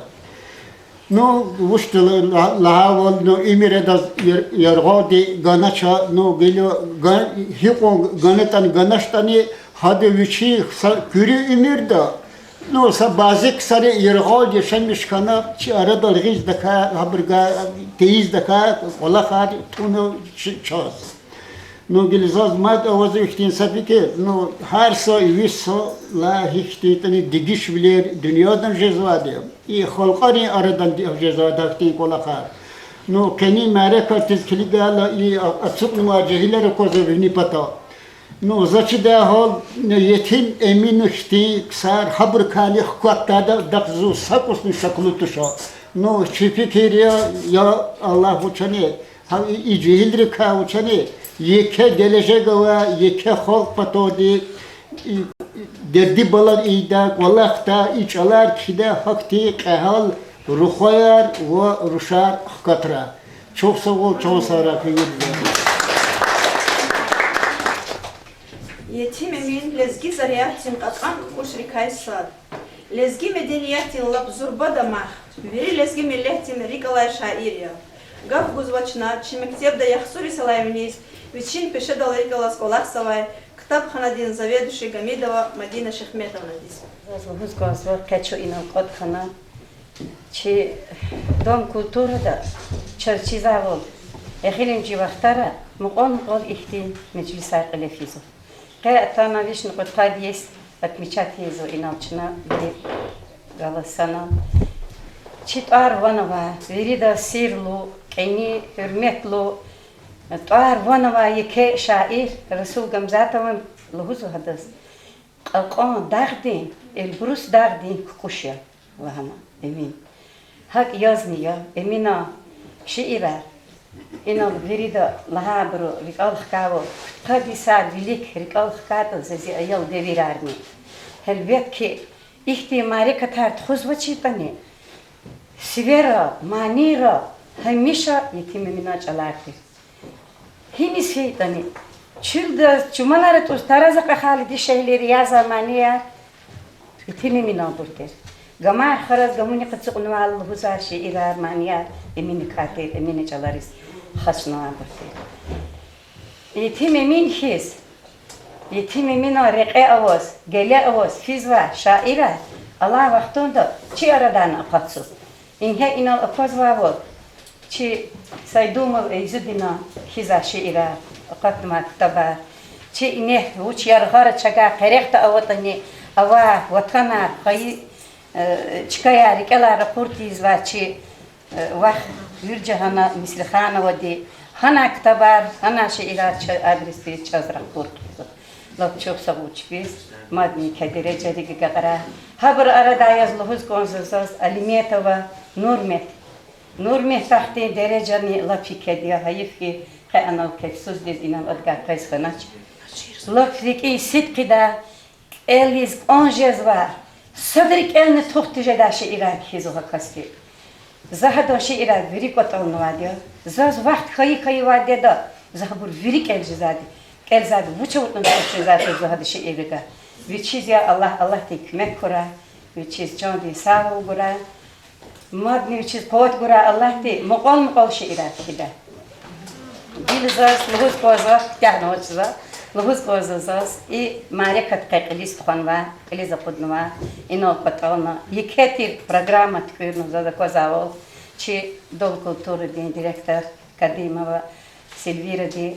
Ну, вучда ла-, ла-, лагьайвал, ну, уьмуьр адаз яр-, яргъалди ганач, ну, гила гьикьван ганатӀани, ганачтӀани, гьада вичин са куьруь уьмуьрда, ну, са бязи ксари яргъалди яшамиш хьана, чи арадал гъиз тахьай, гьабурукай, тийиз тахьай кӀвалахар туна чи-, чаз. Ну, гила заз мад авазва ихьтин са фикир, ну, гьар са, виш йиса лагьай ихьтин ятӀани дегишвилер дуьньядани жезвайди я. И халкьарин арадани жезвайди я ихьтин кӀвалахар. Ну, къенин мярекатдиз килигайла, и а-, ацукьнавай жегьилар аквазва вини пата. Ну, за чидай гьал, ну, Етим Эмин хьтин ксар гьабурукайни хкватдайдахъ зун са кӀусни шаклу туш. Ну, чи фикир я, я Аллагь, вучани, гьа и, и жегьилрикай вучани, еке гележег авай, еке халкь паталди, и, и дерди-балаяр ийидай, кӀвалахдай, и чӀалар кхьидай гьахьтин кьегьал рухваяр ва рушар хкатрай. Чухсагъул, чан сагърай, куьн вирида. Етим Эмин лезги заряддин кьакьан кукӀушрикай сад. Лезги медениятдин лап зурба дамах, вири лезги миллетдин рикӀ алай шаир я. Гаф гузва чна чи мектебда яхцӀур йисалай виниз вичин пешедал рикӀ алаз кӀвалахзавай ктабханадин заведующий Гамидова Мадина Шихметовнадиз. Заз лугьуз кӀанзава, къе чун инал кӀватӀ хьана, чи Дом культурыда чаз чизвайвал, эхиримжи вахтара мукьвал-мукьвал ихьтин межлисар кьиле физва. Къе атана вишни кьудкъад йис отмечать ийизва инал чна вири галаз санал. Чи тӀвар-ван авай, виридаз сирлу, кӀани, гьуьрметлу тӀвар-ван авай еке шаир Расул Гамзатован, лугьузва гьадаз, кьакьан дагъдин, Эльбрус дагъдин кукӀуш я лагьана Эмин. ГьакӀ язни я, Эмина шиирар инал вирида лагьайбуру рикӀел хкайвал, кьудкъад йисар вилик рикӀел хкайтӀа, зи аял девирарни. Гьелбетда, ихьтин мярекатар тухузвачиртӀани, сивера, манийра гьамиша Етим Эминан чӀалар тир. Гьиниз хьайитӀани, чуьлдаз, чуманара тӀуз тараз акьахайла дишегьлийри язавай манияр Етим Эминанбур тир. Гамар хараз гамунихъ ацукьнавайла лугьузвай шиирар, манияр Эминикай тир, Эмина чӀалариз хачнавайбур тир. Етим Эмин хьиз, Етим Эминан рекье аваз, геле аваз физвай шаирар алай вахтунда чи арадани акъатзава. Ингье инал аквазвайвал, чи Сайдумов Эйзудинан кхьизвай шиирар, акъатнавай ктабар, чи инихъ вуч яргъара чавай къерехда аватӀани, авай ватанар, хайи, э, чкаяр, рикӀелай ракъур тийизвай чи, э, вах Гуьлжагьана Мислихановади, гьанай ктабар, гьанай шиирар чи адресдиз чаз ракъур хъийизва. Лап чухсагъул чпиз, мадни еке дережа рикӀ агакьрай. Гьабурун арадай яз лугьуз кӀанзава заз Алиметова Нурмет. Нурметахъдин дережани лап екеди я, гьайиф хьи, къе анал кефсуздиз инал адгай къвез хьанач. Лап рикӀин сидкьидай, кӀелиз кӀан жезвай, садра кӀелна тух тежедай шиирар кхьизва гьа касди. За гьадан шиирар вири кӀватӀалнавайди я. Заз вахт хьайи-хьайивайди ятӀа, за гьабур вири кӀел жезвайди, кӀелзавайди, вуч авуртӀани тух жезвайди я за гьадан шииррикай. Вичиз я Аллагь, Аллагьди куьмек хьурай, вичиз чандин сагъвал гурай. Мадни вичиз къуват гурай Аллагьди, мукьвал-мукьвал шиирар кхьидай. Гила заз лугьуз кӀанзава, куьтягьна вуч за, лугьуз кӀанзава заз, и мярекат къе кьилиз тухванвай, кьилиз акъуднавай, инал кӀватӀална, еке тир программа туькӀуьрна заз аквазвайвал, чи Дом культурыдин директор Кадимова Сильвиради,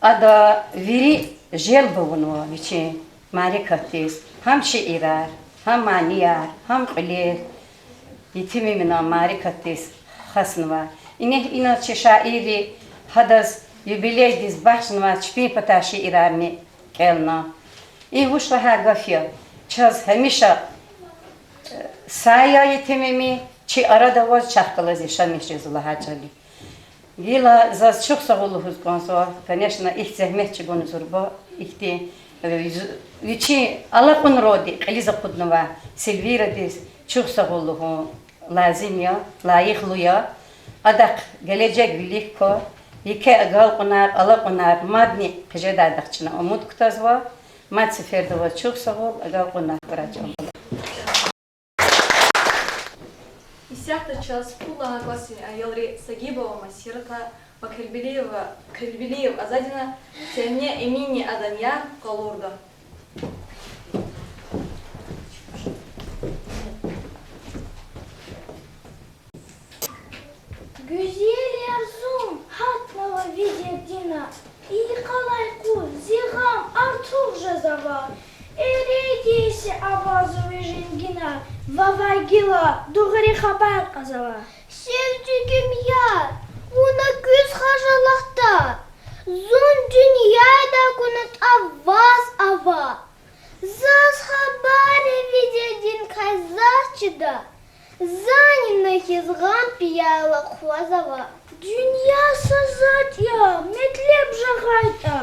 ада вири желб авунва вичин мярекатдиз гьам шиирар, гьам манияр, гьам кьуьлер, Етим Эминан мярекатдиз хаснава. Инихъ ина чи шаирри гьадаз юбилейдиз бахшнавай чпин патай шиирарни кӀелна. И вуч лагьай гаф я, чаз гьамиша, э, сагъ я Етим Эмин, чи арада аваз, чахъ галаз яшамиш жезва лагьай чӀал я. Гила заз чухсагъул лугьуз кӀанзава, конечно, ихьтин зегьмет чӀугуна зурба, ихьтин, э, виз-, вичин алакьунралди кьилиз акъуднавай Сильвирадиз чухсагъул лугьун лазим я, лайихлу я. Адахъ гележег вилик ква, Еке агалкьунар, алакьунар мадни хъжедайдахъ чна умуд кутазва. Мад сеферда ваз чухсагъул, агалкьунар хьурай, чан бала. Исятда чаз пуд лагьай классдин аялри Сагибова Масирата ва Калбилиева, Калбилиев Азадина Сягьне Эминни адан яр къалурда. Гуьзел яр зун гьатнава ви дердина, йикъалай къуз зи гъам артух жезава. Эрекьдиз ава зун ви женгина, вавай гила дугъри хабар кьазава. Севдигим яр, вуна куьз хажалатда, зун дуьньяда акунатӀа ваз ава. Заз хабар ви дердиникай заз чида, зани на хьиз гъам пияла хъвазава. Дуьнья са затӀ я, метлеб жагъайтӀа,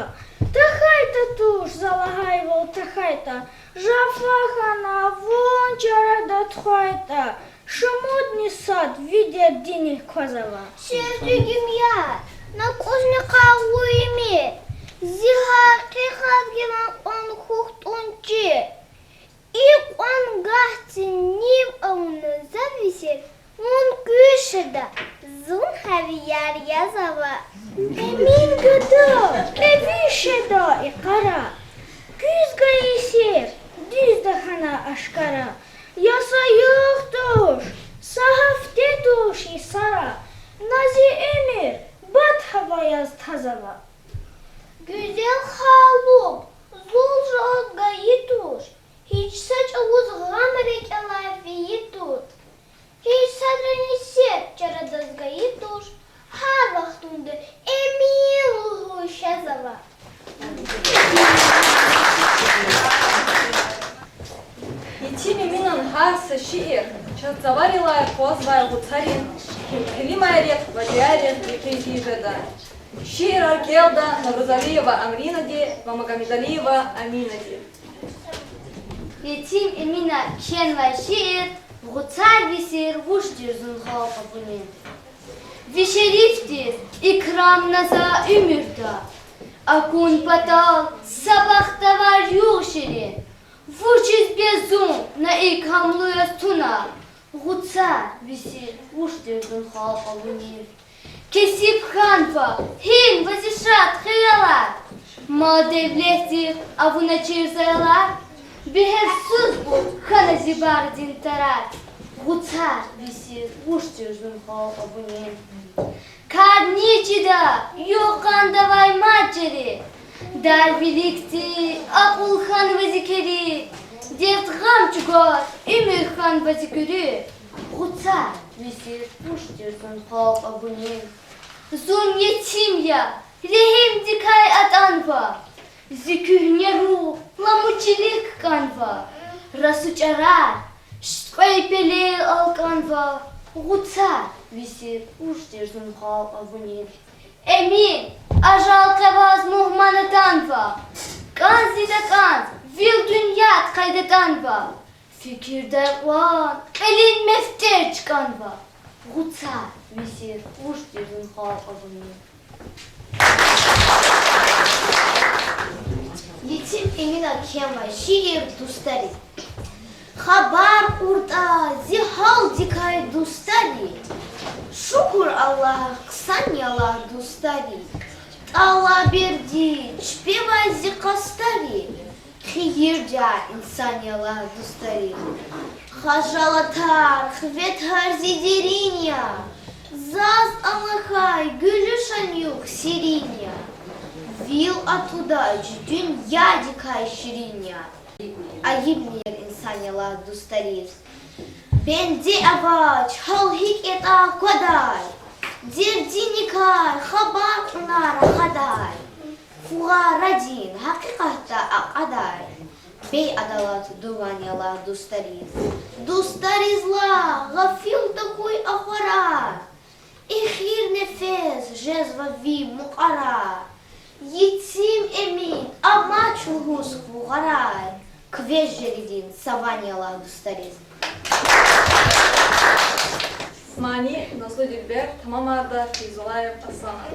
тахьайтӀа туш, за лагьайвал тахьайтӀа, жафа хьана вун чарада тухвайтӀа, шумудни сад ви дердиник квазава. Севдигим яр, на кӀусни къалурмир, зи гьакъикъат гила кьван хьухь тӀун чир. Икьван гагьдин нив авуна за ви сир, вун куьз жеда, зун гьа ви яр язава. Эмин гада, кӀеви жеда йикъара, куьз гайи сир дуьзда хьана ашкара. Я са югъ туш, са гьафте туш йисара, на зи уьмуьр бат гьава яз тазава. Гуьзел халу, зул жув гайи туш, гьич са чӀавуз гъам рикӀелай фейи туш, гьич садрани сир чарадаз гайи туш, гьар вахтунда Эмин лугьуз жезава. Етим Эминан гьар са шиир чаз цаварилай акъвазвай гъуцарин келимайрихъ ва дуьайрихъ еке жи жеда. Шиирар кӀелда Наврузалиева Амринади ва Магомедалиева Аминади. Етим Эмина кхьенвай шиир Гъуцар ви сир вуш тир зун халкь авунин. Ви шерифдиз икрамна за уьмуьрда, акун патал са бахтавар югъ ширин. Вучиз бес зун на икрамлу яз туна, Гъуцар ви сир вуш тир зун халкь авунин. Кесиб хьанва гьим ва зи шад хиялар, мал-девлетдихъ авуначир заялар, бегьерсузбур хьана зи бардин тарар, Гъуцар ви сир вуш тир зун халкь авунин. Кар ни чида, югъ-къандавай мад жери, дар виликди акьул хьанва зи кери, дерт-гъам чӀугваз уьмуьр хьанва зи куьруь, Гъуцар ви сир вуш тир зун халкь авунин. Зун етим я, регьимдикай атӀанва, зи куьгьне руьгь ламу чилик кӀанва, расу чӀарар шуьткьвей пелел алкӀанва, Гъуцар ви сир вуш тир зун халкь авунин. Эмин, ажал къе ваз мугьман атанва, кӀанз-такӀанз вил дуьньядихъай датӀанва, фикирдай кьван кьилин мефтӀер чкӀанва, Гъуцар ви сир вуш тир зун халкь авунин. Етим Эмина кхьенвай шиир Дустари. Хабар кьуртӀа зи гьалдикай дустари, шукур Аллагь, хъсан я лагь дустари, тӀалаберди чпивай зи къастари, хийирдияр инсан я лагь дустари. Хажалатар, хветар зи дерин я, заз алахьай гуьлуьшан югъ сирин я, вил атӀудач дуьньядикай ширин я. Айибни я инсан я лагь дустариз, бенде авач гьал гьикӀ ятӀа квадай, дердиникай хабар кьуна рахадай, фугъарадин гьакъикъатда акьадай, бейадалат дуван я лагь дустариз. Дустариз лагь гъафил тахьуй ахварар, эхир нефес жезва ви мукьвара. Етим Эмин амач лугьуз фугъарай, квез жеридин са ван я лагь дустариз. Мани, Назлу дилбер, тамамарда Фейзуллаев Аслана.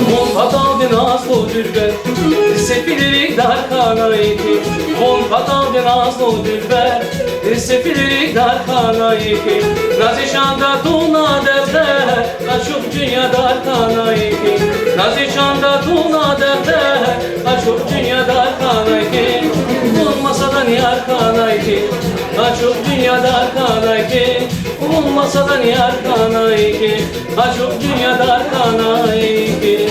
Вун паталди, назлу дилбер, сефилрин дар хьанай хьи. Вун паталди, назлу дилбер, сефилрин дар хьанай хьи. Нази чанда туна дерде, ашукь дуьнья дар хьанай хьи. Нази чанда туна дерде, ашукь дуьнья дар хьанай хьи. Вун масадан яр хьанай хьи, ашукь дуьнья дар хьанай хьи. Вун масадан яр хьанай хьи, ашукь дуьнья дар хьанай хьи.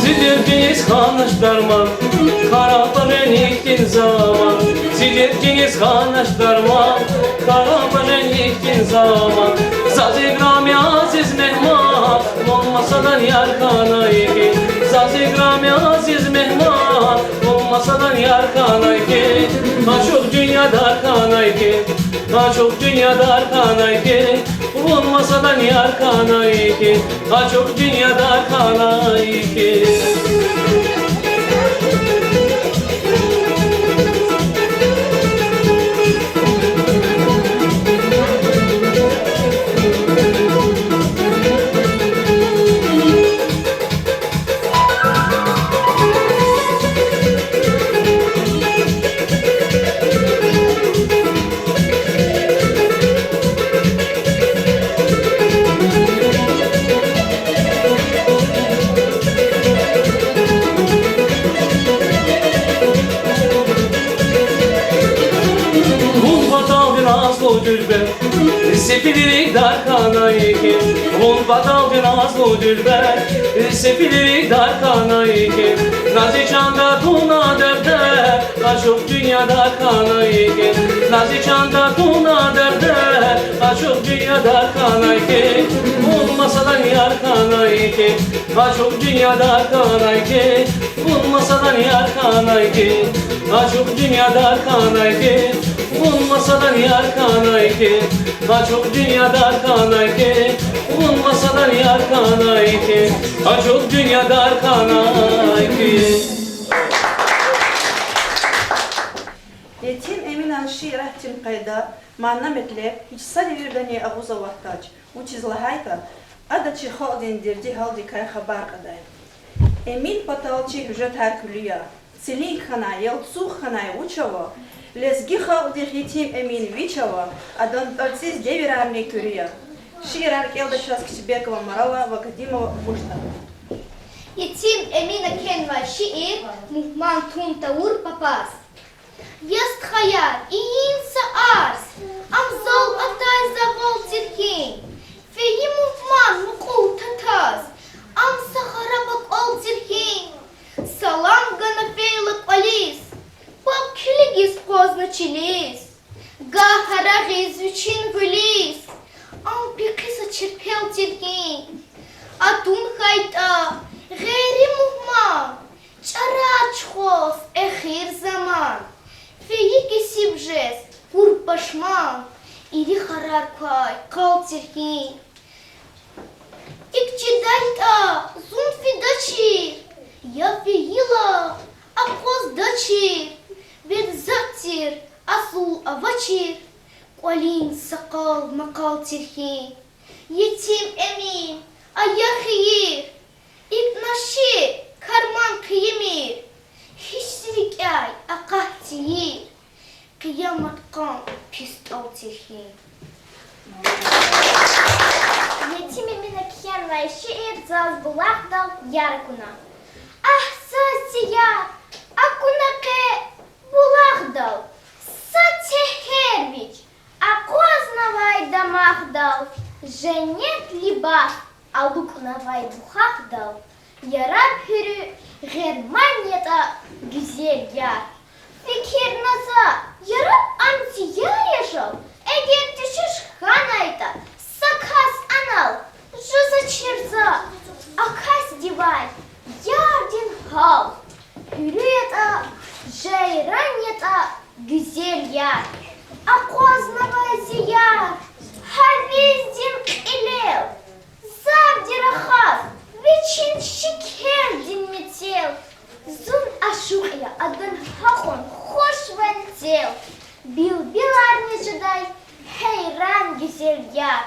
Зи дердиз хьанач дарман, хараб жен ихьтин заман. Зи дердиз хьанач дарман, хараб жен ихьтин заман. Заз играми азиз мегьман, вун масадан яр хьанай хьи. Заз играми азиз мегьман, вун масадан яр хьанай хьи. Ашукь дуьнья дар хьанай хьи, ашукь дуьнья дар хьанай хьи. Вун масадан яр хьанай хьи, ашукь дуьнья дар хьанай хьи. Вун паталди, назлу дилбер, сефилрин дар хьанай хьи. Вун паталди, назлу дилбер, сефилрин дар хьанай хьи. Нази чанда туна дерде, ашукь дуьнья дар хьанай хьи. Нази чанда туна дерде, ашукь дуьнья дар хьанай хьи. Вун масадан яр хьанай хьи, ашукь дуьнья дар хьанай хьи. Вун масадан яр хьанай хьи, ашукь дуьнья дар хьанай хьи. Вун масадан яр хьанай хьи, ашукь дуьнья дар хьанай хьи. Вун масадан яр хьанай хьи, ашукь дуьнья дар хьанай хьи. Етим Эминан шииратдин къайда, мана-метлеб гьич са девирдани агъуз аватдач, вучиз лагьайтӀа ада чи халкьдин дерди-гьалдикай хабар кьадай. Эмин патал чи гьуьжетар куьлуь я. Цилинг хьанай, ялцугъ хьанай вуч ава, лезги халкьдихъ Етим Эмин вич ава, адан тӀварцӀиз девирарни куьруь я. Шиирар кӀелда чаз Кичибекова Марала ва Кадимова Мушта. Етим Эмина кхьенвай шиир Мугьман тун тавур папаз. Я стхаяр, ийин са арз, ам зал атай за вал тир хьи, фейи мугьман мукьув татаз, ам са хараб акьвал тир хьи. Салам гана фейила кӀвализ, паб килигиз акъвазна чилиз, гагь гьарагъиз вичин гъуьлуьз, ам пехъи са черпел тир хьи. Атун хьайитӀа гъейри мугьман, чӀарар чухваз эхир заман, фейи кесиб жез къур пашман, ири харар квай къал тир хьи. ИкӀ чидайтӀа зун фидачир, я фейила акъваздачир, верцӀатӀ тир, асул авачир, КӀвалин сакъал-макъал тир хьи, етим Эмин ая хийир, икӀ наши карман хъийимир, гьич зи рикӀяй акъат тийир, къиямат къан пис тӀал тир хьи. Етим Эмина кхьенвай шиир заз булахдал яр акуна. Агь, заз зи яр акуна къе булахдал, са тегьер вич акъвазнавай дамахдал, женнет либас алукӀнавай бухахдал, яраб гьуьруь гъерман ятӀа, гуьзел яр. Фикирна за, яраб ам зи яр я жал, эгер дуьшуьш хьанайтӀа, са кас анал жузачир за, акатдивай ярдин гьал. Гьуьруь ятӀа, жайран ятӀа, гуьзел яр, акъвазнавай зи яр гьавиздин кьилел, завди рахаз вичин шекердин мецел. Зун ашукь я адан гьакьван хуш ванцел, билбиларни жедай гьейран, гуьзел яр.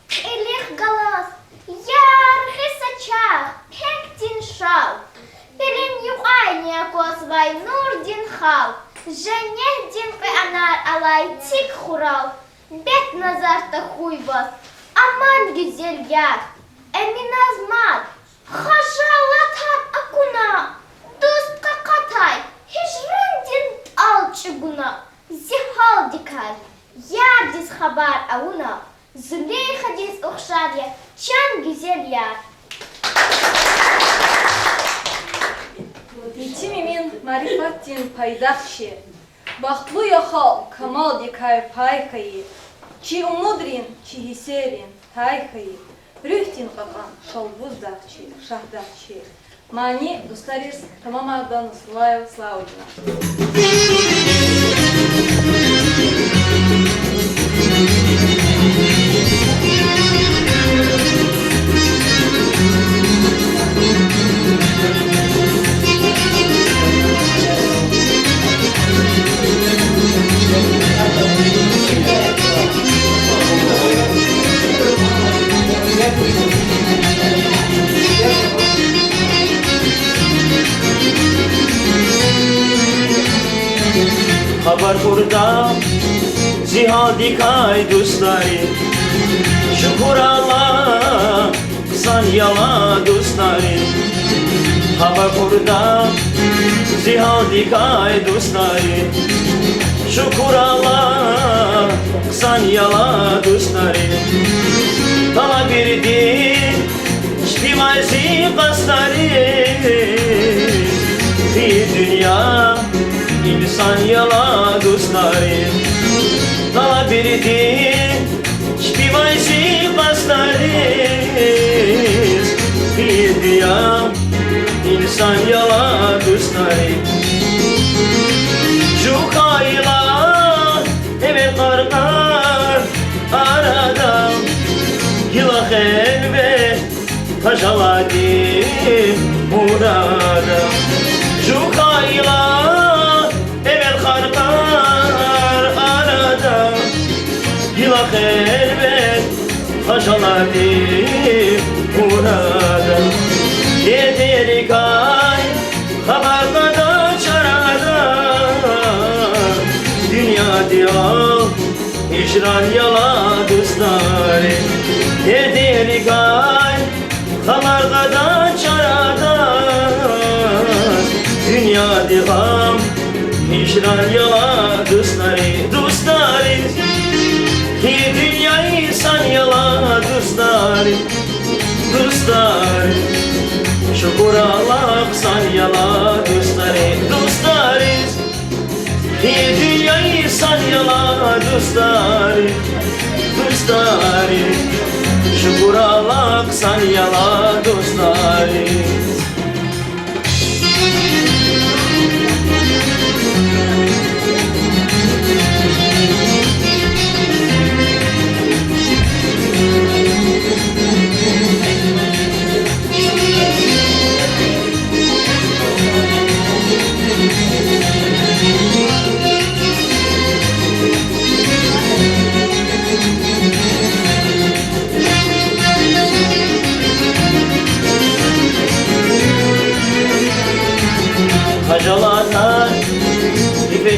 Кьилихъ галаз яргъи са чарх, пекдин шал, пелен юкьвайни аквазвай нурдин хал, женнетдин кьве анар алай цик хурал, бед назар тахьуй ваз, аман, гуьзел яр. Эминаз мад хажалатар акуна, дуст къакъатай гьижрандин тӀал чӀугуна, зи гьалдикай ярдиз хабар авуна, Зулейхадиз ухшар я, чан гуьзел яр. Етим Эмин марифатдин пайдах чи, бахтлу я халкь, камалдикай пай хьайи, чи умудрин, чи гьиссерин тай хьайи, руьгьдин кьакьан шалбуздах чи, шагьдагъ чи. Мани дустариз тамамарда Насруллаева Славудина. Хабар хьурда зи гьалдикай, дустари, шукур Аллагь, хъсан яла, дустари. Хабар хьурда зи гьалдикай, дустари, шукур Аллагь, хъсан яла, дустари. ТӀалабирди чпивай зи къастариз, и дуьнья инсан яла, дустари. ТӀалабирди чпивай зи къастариз, и дуьнья инсан яла, дустари. Жув хьайила эвел къаркъар арада, гила хелвет хажалатдин мурада. Жув хьайила эвел къаркъар арада, гила хелвет хажалатдин мурада. Дидедикай хабар кьадач арада, дуьньядилай гьижран яла, дустари. Дидедикай хабар кьадач арада, дуьньядилай гьижран яла, дустари, дустари. И дуьнья инсан яла, дустари, дустари. Шукур Аллагь, хъсан яла, дустари, дустари. И дуьнья инсан яла, дустари, дустари. Шукур Аллагь, хъсан яла, дустари.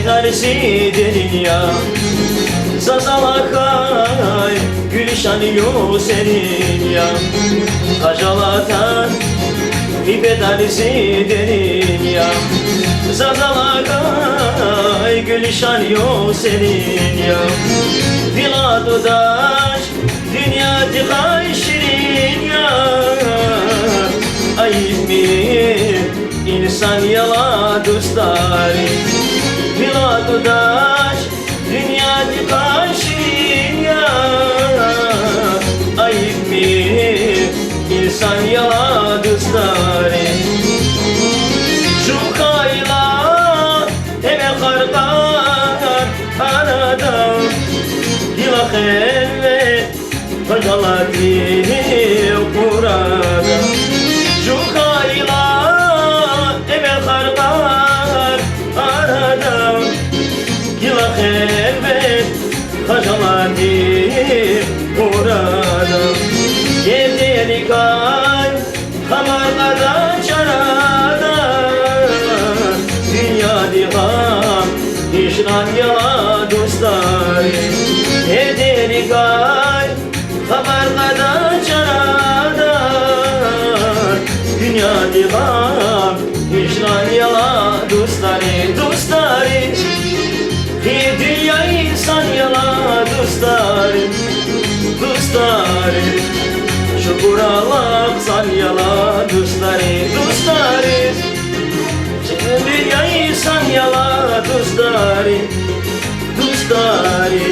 Арзи дерин я, заз алакай гуьлшан югъ серин я. Хажалатар гьибет арзи дерин я, заз алакай гуьлшан югъ серин я. Вил атӀудач дуьньядихъай ширин я, айибмир инсан яла, дустари. Вил атӀудач дуьньядихъай ширин я, айибмир инсан яла, дустари. Чухайла эвел къаркъар арада, гила хелвет хажалатдив къурада. Чухайла эвел къаркъар арада, гила хелвет хажалатдив къурада. Дердерикай хабар кьадач арада, дуьньядихъай гьижран яла, дустари. Дердерикай хабар кьадач арада, дуьньядихъай гьижран яла, дустари, дустари. Гьи дуьнья инсан яла, дустари, дустари. Шукур Аллагь хъсан яла, дустари, дустари. Дуьнья инсан яла, дустари, дустари.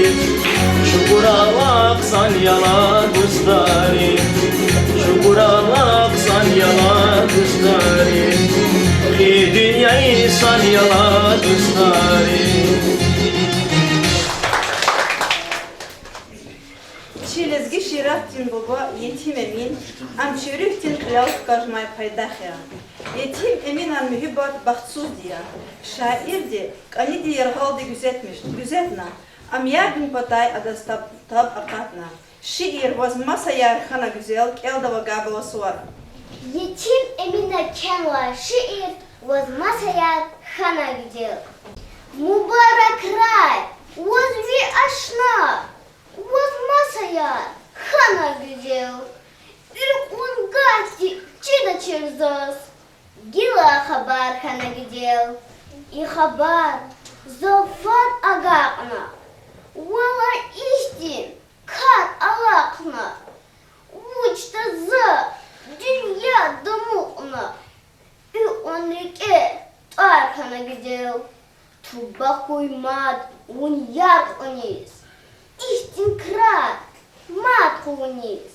Шукур Аллагь хъсан яла, дустари. Шукур Аллагь хъсан яла, дустари. Гьи дуьнья инсан яла, дустари. Чи лезги шииратдин буба Етим Эмин, ам чи руьгьдин кьилел хкажнавай пайдах я. Етим Эминан муьгьуьббат бахтсузди я. Шаирди кӀаниди яргъалди гуьзетмиш, гуьзетна, ам яб патай адаз таб, таб акъатна. Шиир Ваз масаяр хьана гуьзел кӀелда вагабала сувар. Етим Эмина кхьенвай шиир Ваз масаяр хьана гуьзел. Мубаракрай ваз, ви ашна, ваз масаяр хьана гуьзел. Уьркьун гатди чидачир заз, гила хабар хьана гуьзел. И хабар зав фад агакьна, валай ихьтин кар алахъна, вучда за дуьньяда амукьна. Уьван рикӀе тӀвар хьана гуьзел, туба хьуй мад вун яр кьуниз, ихьтин крар мад хъувуниз.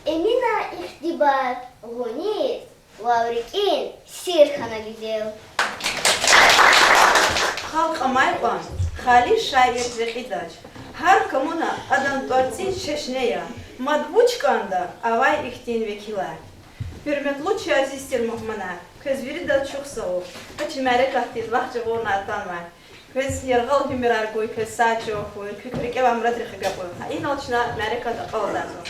Эмина ихтибар гъуниз, вав рикӀин сир хьана гуьзел. Халкь амай кьван халис шаир рекьидач. Гьар камуна адан тӀварцӀиз чешне я, мад вуч кӀанда авай ихьтин векилар. Гьуьрметлу чи азиз тир мугьманар, квез виридаз чухсагъул къе чи мярекатдиз вахт жагъурна атанвай. Квез яргъал уьмуьрар гуй, квез сагъ чӀавуз хьуй, куь рикӀе авай мурадрихъ агакьуй. Гьа инал чна мярекат акьалтӀзава.